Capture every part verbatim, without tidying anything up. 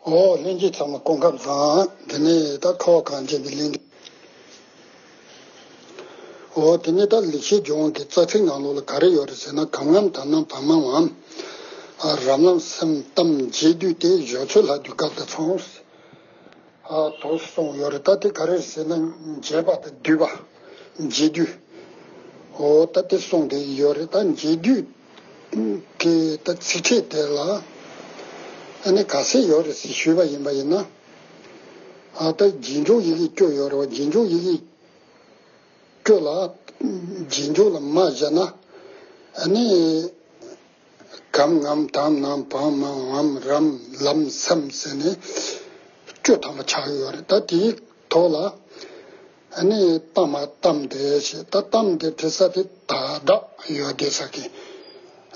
འོ། ལྷན་རྒྱས་ཚང་མ་སྐུ་ཁམས་བཟང་། དེ་ནས་ད་ཁ་བ་གངས་ཅན་པའི་གླིང་འདི། འོ། དེ་ནས་ད་ལེགས་བཤད་ལྗོན་དབང་གི་རྩ་ཚིག་ནང་ལོགས་ལ་ག་རེ་ཡོད་རེད་ཟེར་ན། གམ་ངམ་དམ་ནམ་བམ་མམ་བམ། རམ་ལམ་སེམས་གཏམ་འབྱེད་སྡུད་དེ། བཞོ་ཚོད་ལྷ་བསྡུས་སྐབས་དང་མཚུངས། ཨ། དོ་གསུངས་ཡོད་རེད། ད་དེ་ག་རེ་རེད་ཟེར་ན། འབྱེད་པ་དང་བསྡུས་པ། འབྱེད་སྡུད། འོ། ད་དེ་གསུངས་བསྡད་ཡོད་རེད། ད་འབྱེད་སྡུད་ཀྱི་ད་ཚིག་ཕྲད་དེ་ལ་ཨ་ནི་ག་ཚད་ཡོད་རེད་ཟེར་ཞུས་པ་ཡིན་པ་ཡིན་ན། ཨ། ད་རྗེས་འཇུག་ཡི་གེ་བཅུ་ཡོད་རེད་བ། རྗེས་འཇུག་ཡི་གེ་བཅུ་ལ། རྗེས་འཇུག་ལ་མ་བཞག་ན་ཨ་ནི། གམ་ངམ་དམ་ནམ་བམ་མམ་བམ། རམ་ལམ་སེམས་ཟེར་ནས་བཅུ་ཐམ་པ་ཆགས་ཡོད་རེད། ད་དེའི་ཐོག་ལ་ཨ་ནི་གཏམ་མ་གཏམ་དེ་ཞེས། ད་གཏམ་དེ་བྲི་ས་དེ་ད་དྲག་ཡོད་བསྡད་ས་གི།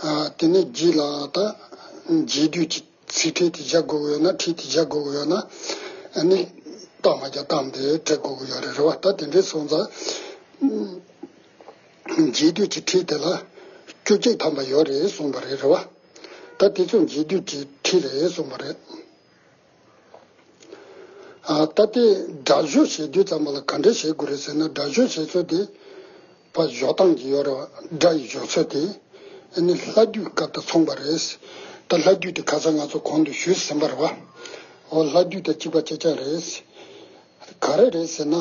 ཨ། དེ་ནས་རྗེས་ལ་ད་འབྱེད་སྡུད་ཀྱི་ཚིག་ཕྲད་དེ་བཞག་དགོས་ཀྱི་ཡོད་ན། ཕྲད་དེ་བཞག་དགོས་ཀྱི་ཡོད་ན། ཨ་ནི་གཏམ་མ་བཞག་གཏམ་དེ་བྲི་དགོས་ཀྱི་ཡོད་རེད། རེད་བ། ད་དེ་འདྲས་སོང་ཙང་། འབྱེད་སྡུད་ཀྱི་ཕྲད་དེ་ལ་བཅུ་གཅིག་ཐམ་པ་ཡོད་རེད་གསུངས་པ་རེད། རེད་བ། ད་དེ་ཚོ་འབྱེད་སྡུད་ཀྱི་ཕྲད་རེད་གསུངས་པ་རེད། ཨ། ད་དེ་སྒྲ་བཞོ་བྱེད་དུས་ཙམ་པ་ལ་ག་འདྲ་བྱེད་དགོས་རེད་ཟེར་ན། སྒྲ་བཞོ་བྱེད་ཚུལ་དེ་ཕར་བཞོ་སྟངས་ཀྱི་ཡོད་རེད་བ། སྒྲ་ཡི་བཞོ་ཚུལ་དེ་ཨ་ནི་ལྷ་བསྡུས་སྐབས་དང་མཚུངས་པ་རེད། ད་ལྷ་བསྡུས་དེ་ཁ་སང་ང་ཚོ་གོང་དུ་ཞུས་ཟིན་པ་རེད་བ། འོ། ལྷ་བསྡུས་དང་གཅིག་པ་གཅིག་རྐྱང་རེད། ག་རེ་རེད་ཟེར་ན།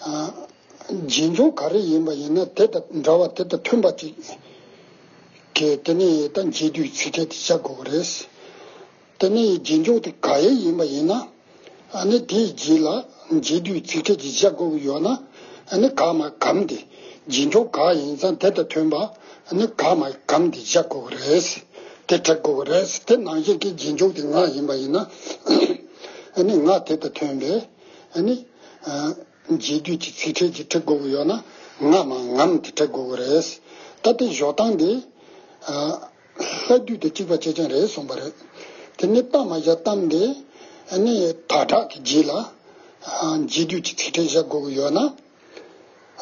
ཨ། རྗེས་འཇུག་ག་རེ་ཡིན་པ་ཡིན་ན། དེ་དང་འདྲ་བ་དེ་དང་མཐུན་པ་ཅིག་གི། དེ་ནས་ད་འབྱེད་སྡུད་ཚིག་ཕྲད་དེ་བཞག་དགོས་ཀྱི་རེད། དེ་ནས་རྗེས་འཇུག་དེ་ག་ཡེ་ཡིན་པ་ཡིན་ན། ཨ་ནི་དེའི་རྗེས་ལ་འབྱེད་སྡུད་ཚིག་ཕྲད་ཅིག་བཞག་དགོས་ཀྱི་ཡོད་ན། ཨ་ནི་ག་མ་གམ་དེ། རྗེས་འཇུག་ག་ཡིན་ཙང་དེ་དང་མཐུན་པ། ཨ་ནི་ག་མ་གམ་དེ་བཞག་དགོས་ཀྱི་རེད། དེ་བྲི་དགོས་ཀྱི་རེད། དེ་ནང་བཞིན་གྱི་རྗེས་འཇུག་དེ་ང་ཡིན་པ་ཡིན་ན། ཨ་ནི་ང་དེ་དང་མཐུན་པའི། ཨ་ནི། ཨ། འབྱེད་སྡུད་ཀྱི་ཚིག་ཕྲད་ཅིག་བྲི་དགོས་ཀྱི་ཡོད་ན། ང་མ་ངམ་དེ་བྲི་དགོས་ཀྱི་རེད། ད་དེ་བཞོ་སྟངས་དེ། ཨ། ལྷ་བསྡུས་དང་གཅིག་པ་གཅིག་རྐྱང་རེད་གསུངས་པ་རེད། དེ་ནས་གཏམ་མ་བཞག་གཏམ་དེ་ཨ་ནི་ད་དྲག་གི་རྗེས་ལ། ཨ། འབྱེད་སྡུད་ཀྱི་ཚིག་ཕྲད་བཞག་དགོས་ཀྱི་ཡོད་ན།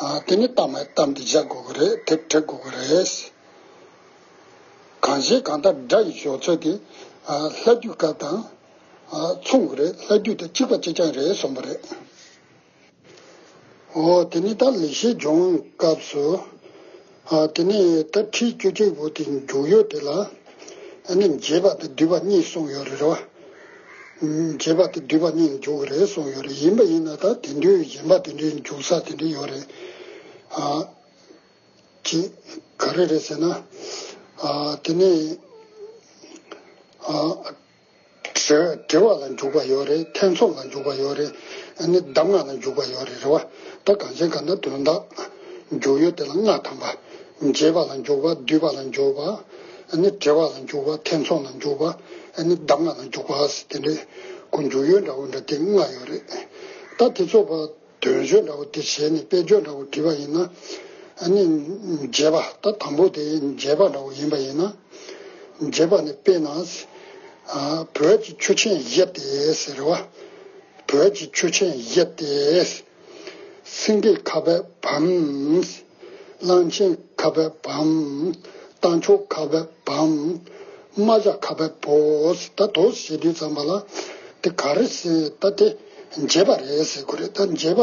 ཨ། དེ་ནས་གཏམ་མ་གཏམ་དེ་བཞག་དགོས་ཀྱི་རེད། དེ་བྲི་དགོས་ཀྱི་རེད། གང་ཞིག་གང་ལྟར་སྒྲ་ཡི་བཞོ་ཚུལ་དེ། ཨ། ལྷ་བསྡུས་སྐབས་དང་། ཨ། མཚུངས་ཀྱི་རེད། ལྷ་བསྡུས་དང་གཅིག་པ་གཅིག་རྐྱང་རེད་གསུངས་པ་རེད། འོ། དེ་ནས་ད་ལེགས་བཤད་ལྗོན་དབང་སྐབས་སུ། ཨ། དེ་ནས་ད་ཁྲིད་བཅུ་གཅིག་པོ་དེ་འཇུག་ཡུལ་དེ་ལ། ཨ་ནི་འབྱེད་པ་དང་བསྡུས་པ་གཉིས་གསུངས་ཡོད་རེད། རེད་བ། འབྱེད་པ་དང་བསྡུས་པ་གཉིས་འཇུག་གི་རེད་གསུངས་ཡོད་རེད། ཡིན་པ་ཡིན་ན་ད་དེ་འདྲའི་གཞན་པ་དེ་འདྲའི་འཇུག་ས་དེ་འདྲ་ཡོད་རེད། ཨ། ཅིག་ག་རེ་རེད་ཟེར་ན། ཨ། དེ་ནས། ཨ། དྲི་དྲི་བ་ལ་འཇུག་པ་ཡོད་རེད། ཐེ་ཚོམ་ལ་འཇུག་པ་ཡོད་རེད། ཨ་ནི་གདམས་ངག་ལ་འཇུག་པ་ཡོད་རེད། རེད་བ། ད་གང་ཞིག་གང་ལྟར་དོན་དག་འཇུག་ཡུལ་དེ་ལ་ལྔ་ཐམ་པ། འབྱེད་པ་ལ་འཇུག་པ། བསྡུས་པ་ལ་འཇུག་པ། ཨ་ནི་དྲི་བ་ལ་འཇུག་པ། ཐེ་ཚོམ་ལ་འཇུག་པ། ཨ་ནི་གདམས་ངག་ལ་འཇུག་པ་ཟེར་དེ་འདྲའི་ཁོ་འཇུག་ཡུལ་འདྲ་བོ་འདྲ་དེ་ལྔ་ཡོད་རེད། ད་དེ་ཚོ་བ། དོན་བརྗོད་འདྲ་བོ་དེ་བྱས་ནས་དཔེ་བརྗོད་འདྲ་བོ་བྲིས་པ་ཡིན་ན། ཨ་ནི་འབྱེད་པ། ད་དང་པོ་དེ་འབྱེད་པ་འདྲ་བོ་ཡིན་པ་ཡིན་ན། འབྱེད་པ་ནི་དཔེར་ན། ཨ། བོད་ཀྱི་ཆུ་ཆེན་བཞི་སྟེ་ཟེར་བ། བོད་ཀྱི་ཆུ་ཆེན་བཞི་སྟེ། སེང་གེ་ཁ་བའི་བམ། གླང་ཆེན་ཁ་བའི་བམ། རྟ་མཆོག་ཁ་བའི་བམ། རྨ་བྱ་ཁ་བའི་བོ། ད་དོ་ཞེས་དུས་ཙམ་པ་ལ། དེ་ག་རེ་ཟེར། ད་དེ་འབྱེད་པ་རེད་ཟེར་དགོས་རེད། ད་འབྱེད་པ་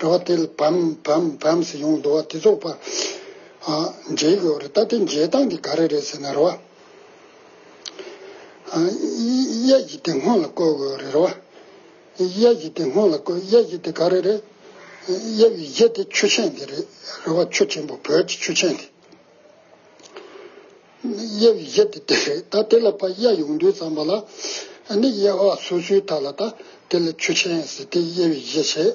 རེད་བ། དེ་ལ་བམ་བམ་བམ་ཟེར་ཡོང་འདུག་བ། དེ་ཚོ་པ། ཨ། འབྱེད་དགོས་རེད། ད་དེ་འབྱེད་སྟངས་དེ་ག་རེ་རེད་ཟེར་ན་རེད་བ། ཨ། གཡའ་བཞི་དེ་སྔོན་ལ་བཀོད་དགོས་རེད། རེད་བ། གཡའ་བཞི་དེ་སྔོན་ལ་བཀོད། གཡའ་བཞི་དེ་ག་རེ་རེད། གཡའ་བཞི་དེ་ཆུ་ཆེན་དེ་རེད། རེད་བ། ཆུ་ཆེན་པོ། བོད་ཀྱི་ཆུ་ཆེན་དེ། གཡའ་བཞི་དེ་དེ་རེད། ད་དེ་ལ་ཕར་གཡའ་ཡོང་དུས་ཙམ་པ་ལ། ཨ་ནི་གཡའ་བ་སོ་སོའི་ཐད་ལ་ད་དེ་ལ་ཆུ་ཆེན་ཟེར་དེ་གཡའ་བཞི་བྱས།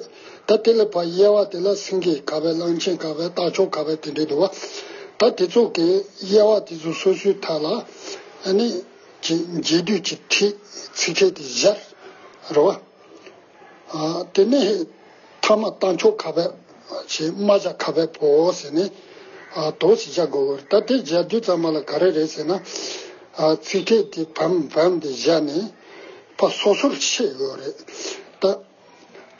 ད་དེ་ལ་ཕར་གཡས་པ་དེ་ལ་སེང་གེ་ཁ་བའི། གླང་ཆེན་ཁ་བའི། རྟ་མཆོག་ཁ་བའི། དེ་འདྲ་འདུག་བ། ད་དེ་ཚོ་གི་གཡས་པ་དེ་ཚོ་སོ་སོའི་ཐད་ལ། ཨ་ནི་ཅིག་འབྱེད་སྡུད་ཀྱི་ཕྲད། ཚིག་ཕྲད་དེ་བཞག་རེད་བ། ཨ། དེ་ནས་ཐ་མ་རྟ་མཆོག་ཁ་བའི་ཞེས། རྨ་བྱ་ཁ་བའི་བོ་ཟེར་ནས། ཨ། དོ་ཞེས་བཞག་དགོས་པ་རེད། ད་དེ་བཞག་དུས་ཙམ་པ་ལ་ག་རེ་རེད་ཟེར་ན། ཨ། ཚིག་ཕྲད་དེ་བམ་བམ་དེ་བཞག་ནས་ཕར་སོ་སོར་ཕྱེ་དགོས་རེད། ད་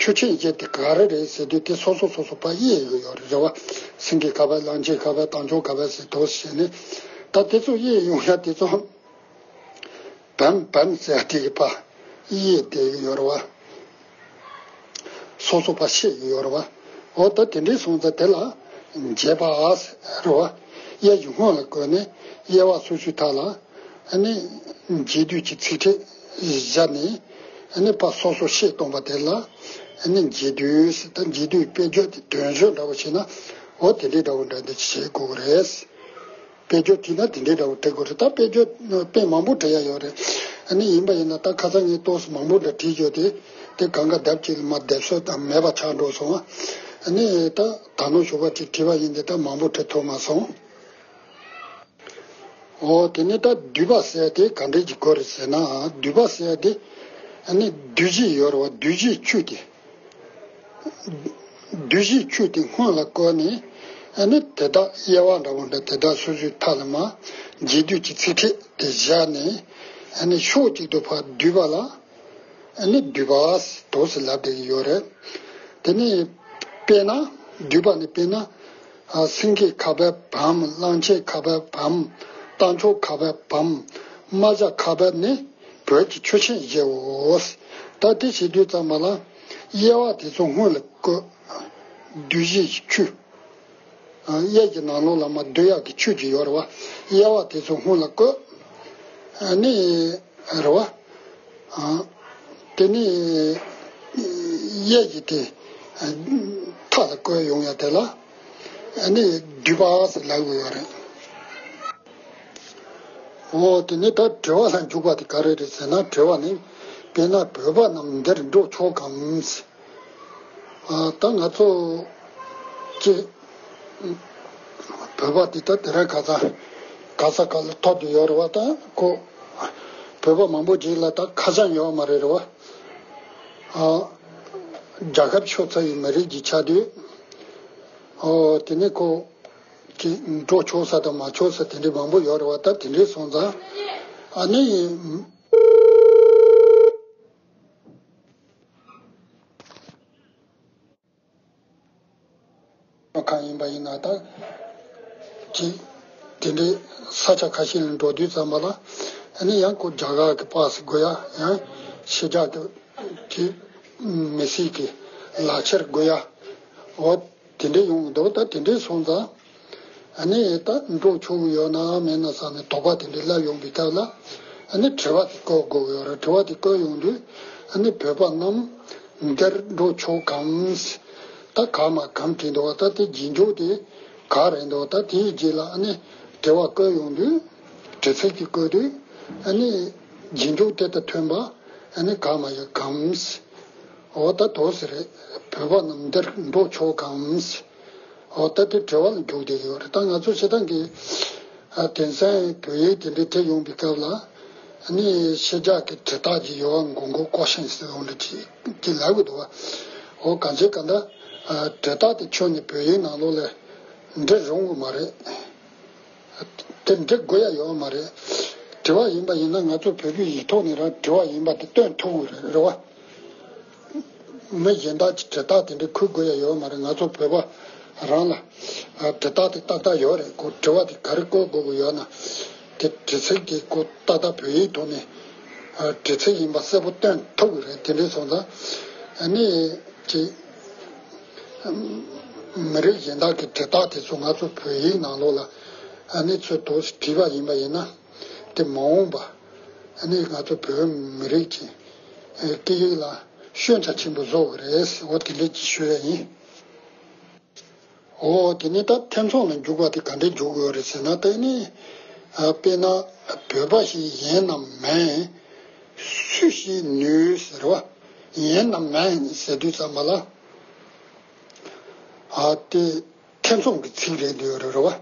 ཆུ་ཆེན་བཞི་དེ་ག་རེ་རེད་ཟེར་དུས། དེ་སོ་སོ་སོ་སོ་ཕར་དབྱེ་དགོས་ཡོད་རེད། རེད་བ། སེང་གེ་ཁ་བའི། གླང་ཆེན་ཁ་བའི། རྟ་མཆོག་ཁ་བའི་ཟེར་དོ་ཞེས་ནས། ད་དེ་ཚོ་དབྱེ་ཡོང་ཡ་དེ་ཚོ། བམ་བམ་ཟེར་དེ་གི་ཕར། དབྱེ་བསྡད་ཀྱི་ཡོད་རེད་བ། སོ་སོ་ཕར་ཤེས་ཀྱི་ཡོད་རེད་བ། འོ་ད་དེ་འདྲའི་སོང་ཙང་དེ་ལ་འབྱེད་པ་ཟེར་རེད་བ། དབྱེ་གཞི་སྔོན་ལ་བཀོད་ནས་དབྱེ་བ་སོ་སོའི་མཐའ་ལ་ཨ་ནི་འབྱེད་སྡུད་ཀྱི་ཚིག་ཕྲད་བཞག་ནས་ཨ་ནི་ཕར་སོ་སོ་ཤེས་གཏོང་པ་དེ་ལ་ཨ་ནི་འབྱེད་སྡུད་ཟེར། ད་འབྱེད་སྡུད་དཔེ་བརྗོད་དེ་དོན་བརྗོད་འདྲ་བོ་བྱས་ན་འོ་དེ་འདྲའི་འདྲ་བོ་འདྲ་འདི་བྱེད་དགོས་ཀྱི་རེད། དཔེ་བརྗོད་བྲིས་ན་དེ་འདྲའི་འདྲ་བོ་འབྲི་དགོས་རེད། ད་དཔེ་བརྗོད་དཔེ་མང་པོ་འབྲི་ཡ་ཡོད་རེད། ཨ་ནི་ཡིན་པ་ཡིན་ན་ད་ཁ་སང་ངས་ཏོག་ཙམ་མང་པོ་འདྲ་བྲིས་ཡོད་དེ། དེ་གང་ག་ལྡབ་གཅིག་ལ་མར་ལྡབ་གསོག་དང་མེད་པ་ཆགས་འགྲོ་སོང་ཨ། ཨ་ནི་ད་ད་ནོ་ཞོགས་པ་གཅིག་བྲིས་པ་ཡིན་ཏེ་ད་མང་པོ་བྲི་ཐུབ་མ་སོང་། འོ་དེ་ནི་ད་བསྡུས་པ་ཟེར་ཡ་དེ་ག་འདྲས་ཀྱི་སྐོར་རེད་ཟེར་ན། བསྡུས་པ་ཟེར་ཡ་དེ་ཨ་ནི་བསྡུས་གཞི་ཡོད་རེད་བ། བསྡུས་གཞིའི་ཆོས་དེ། བསྡུས་གཞིའི་ཆོས་དེ་སྔོན་ལ་བཀོད་ནས་ཨ་ནི་དེ་དག་དབྱེ་བ་འདྲ་བོ་འདྲ་དེ་དག་སོ་སོའི་མཐའ་ལ་མར་འབྱེད་སྡུད་ཀྱི་ཚིག་ཕྲད་དེ་བཞག་ནས་ཨ་ནི་ཕྱོགས་གཅིག་ཏུ་ཕར་བསྡུས་པ་ལ་ཨ་ནི་བསྡུས་པ་ཟེར་དོགས་སུ་ལབ་བསྡད་ཀྱི་ཡོད་རེད། དེ་ནི་དཔེར་ན་བསྡུས་པ་ནི་དཔེར་ན་ཨ་སེང་གེ་ཁ་བབས་བམ། གླང་ཆེན་ཁ་བབས་བམ། རྟ་མཆོག་ཁ་བབས་བམ། རྨ་བྱ་ཁ་བབས་ནི་བོད་ཀྱི་ཆོས་ཅན་བཞིའོ། ད་དེ་བྱེད་དུས་ཙམ་པ་ལ་དབྱེ་བ་དེ་ཚོ་སྔོན་ལ་བཀོད། བསྡུས་གཞིའི་ཆོས། ཨ་དབྱེ་གི་ནང་ལོགས་ལ་མར་བསྡུ་ཡག་གི་ཆོས་ཅིག་ཡོད་རེད་བ། དབྱེ་བ་དེ་ཚོ་སྔོན་ལ་བཀོད། ཨ་ནི་རེད་བ། ཨ་དེ་ནི་དབྱེ་གི་དེ་མཐའ་ལ་བཀོད་ཡོང་ཡ་དེ་ལ་ཨ་ནི་བསྡུས་པ་ཟེར་ལབ་དགོས་ཡོད་རེད། འོ་དེ་ནི་ད་དྲི་བ་ལ་འཇུག་པ་དེ་ག་རེ་རེད་ཟེར་ན། དྲི་བ་ནི་དཔེར་ན་བོད་པ་རྣམས་འདིར་འགྲོ་ཆོག་གམ་ཟེར། ཨ་ད་ང་ཚོ་ཀྱི་བོད་པ་འདི་ད་དེ་རིང་ཁ་སང་ག་ས་ག་ལ་ཐོབ་བསྡད་ཡོད་རེད་བ། ད་ཁོ་བོད་པ་མང་པོ་ཅིག་ལ་ད་ཁ་བྱང་ཡོད་མ་རེད་རེད་བ། ཨ་རྒྱལ་ཁབ་ཤོར་ཚར་བའི་མི་རིགས་ཅིག་ཆགས་དུས། ཨོ་དེ་ནས་ཁོ་ཀྱི་འགྲོ་ཆོག་ས་དང་མ་ཆོག་ས་དེ་འདྲའི་མང་པོ་ཡོད་རེད་བ། ད་དེ་འདྲའི་སོང་ཙང་ཨ་ནི། གང་ཡིན་པ་ཡིན་ན་ད་ཅིག་དེ་འདྲའི་ས་ཆ་ཁ་ཤས་ལ་འགྲོ་དུས་ཙམ་པ་ལ་ཨ་ནི་ཡང་ཁོ་རྒྱ་གར་གྱི་པཱ་སི་དགོས་ཡ། ཡང་ཕྱི་རྒྱལ་གྱི་དེ་མི་སེར་གྱི་ལག་ཁྱེར་དགོས་ཡ། འོ་དེ་འདྲའི་ཡོང་གི་འདུག་ད་དེ་འདྲའི་སོང་ཙང་ཨ་ནི་ད་འགྲོ་ཆོག་གི་ཡོད་ན་མེད་ན་བསམ་ནས་དོགས་པ་དེ་འདྲའི་སླེབས་ཡོང་པའི་སྐབས་ལ་ཨ་ནི་དྲི་བ་དེ་བཀོད་དགོས་ཀྱི་ཡོད་རེད། དྲི་བ་དེ་བཀོད་ཡོང་དུས་ཨ་ནི་བོད་པ་རྣམས་འདིར་འགྲོ་ཆོག་གམ། ད་ག་མ་གམ་བྲིས་འདུག་ད་དེ་རྗེས་འཇུག་དེ་ག་རེད་འདུག་ད་དེའི་རྗེས་ལ་ཨ་ནི་དྲི་བ་བཀོད་ཡོང་དུས་དྲི་ཚིག་ཅིག་བཀོད་དུས་ཨ་ནི་རྗེས་འཇུག་དེ་དང་མཐུན་པ་ཨ་ནི་ག་མ་ཡ་གམ། འོ་ད་དོགས་སེ་རེད། བོད་པ་རྣམས་འདིར་འགྲོ་ཆོག་གམ། འོ་ད་དེ་དྲི་བ་ལ་འཇུག་བསྡད་ཡོད་རེད། ད་ང་ཚོ་སྤྱིར་བཏང་གི་ཨ་དེང་སང་བོད་ཡིག་དེ་འདྲའི་བྲིས་ཡོང་པའི་སྐབས་ལ་ཨ་ནི་ཕྱི་རྒྱལ་གྱི་དྲི་རྟགས་ཀྱི་ཡོད་པ་མགོ་མགོ་ཀོ་ཤན་ཟེར་ཡོང་འདྲ་ཅིག་ཅིག་ལབ་གི་འདུག་བ། འོ་གང་ཅི་གང་ལྟར་ཨ་དྲི་རྟགས་དེ་ཁྱོན་ནས་བོད་ཡིག་ནང་ལོགས་ལ་འབྲི་རུང་གི་མ་རེད། དེ་འབྲི་དགོས་ཡ་ཡོད་མ་རེད། དྲི་བ་ཡིན་པ་ཡིན་ན་ང་ཚོ་བོད་པའི་ཡིག་ཐོག་ནས་རང་དྲི་བ་ཡིན་པ་དེ་སྟོན་ཐུབ་ཀྱི་རེད། རེད་བ། མི་གཞན་དག་གིས་དྲི་རྟགས་དེ་འདྲ་འཁུར་དགོས་ཡ་ཡོད་མ་རེད། ང་ཚོ་བོད་པ་རང་ལ་ཨ་དྲི་རྟགས་དེ་ཏག་ཏག་ཡོད་རེད། ཁོ་དྲི་བ་དེ་ག་རེ་བཀོད་དགོས་ཀྱི་ཡོད་ན་དེ་དྲི་ཚིག་དེ་ཁོ་ཏག་ཏག་བོད་ཡིག་ཐོག་ནས་ཨ་དྲི་ཚིག་ཡིན་པ་གསལ་པོ་སྟོན་ཐུབ་ཀྱི་རེད། དེ་འདྲ་སོང་ཙང་ཨ་ནི་ཅིག་མི་རིགས་གཞན་དག་གི་དྲི་རྟགས་དེ་ཚོ་ང་ཚོ་བོད་ཡིག་ནང་ལོགས་ལ་ཨ་ནི་ཚུར་འདུག་སེ་བྲིས་པ་ཡིན་པ་ཡིན་ན། དེ་མ་འོངས་པ་ཨ་ནི་ང་ཚོ་བོད་མི་རིགས་ཀྱི་ཨེ་སྐད་ཡིག་ལ་ཤན་ཆ་ཆེན་པོ་བཟོ་གི་རེད། འོ་དེ་འདྲ་ཅིག་ཞུ་ཡ་ཡིན། འོ་དེ་ནས་ད་ཐེ་ཚོམ་ལ་འཇུག་པ་དེ་ག་འདྲས་འཇུག་གི་ཡོད་རེད་ཟེར་ན། དེ་ནི་ཨ་དཔེར་ན་བོད་པ་ཞིག་ཡིན་ནམ་མིན། སུ་ཞིག་ནུས་ཟེར་བ། ཡིན་ནམ་མིན་ཟེར་དུས་ཙམ་པ་ལ་ཨ་དེ་ཐེ་ཚོམ་གྱི་ཚིག་རེད་འདུག་རེད་བ།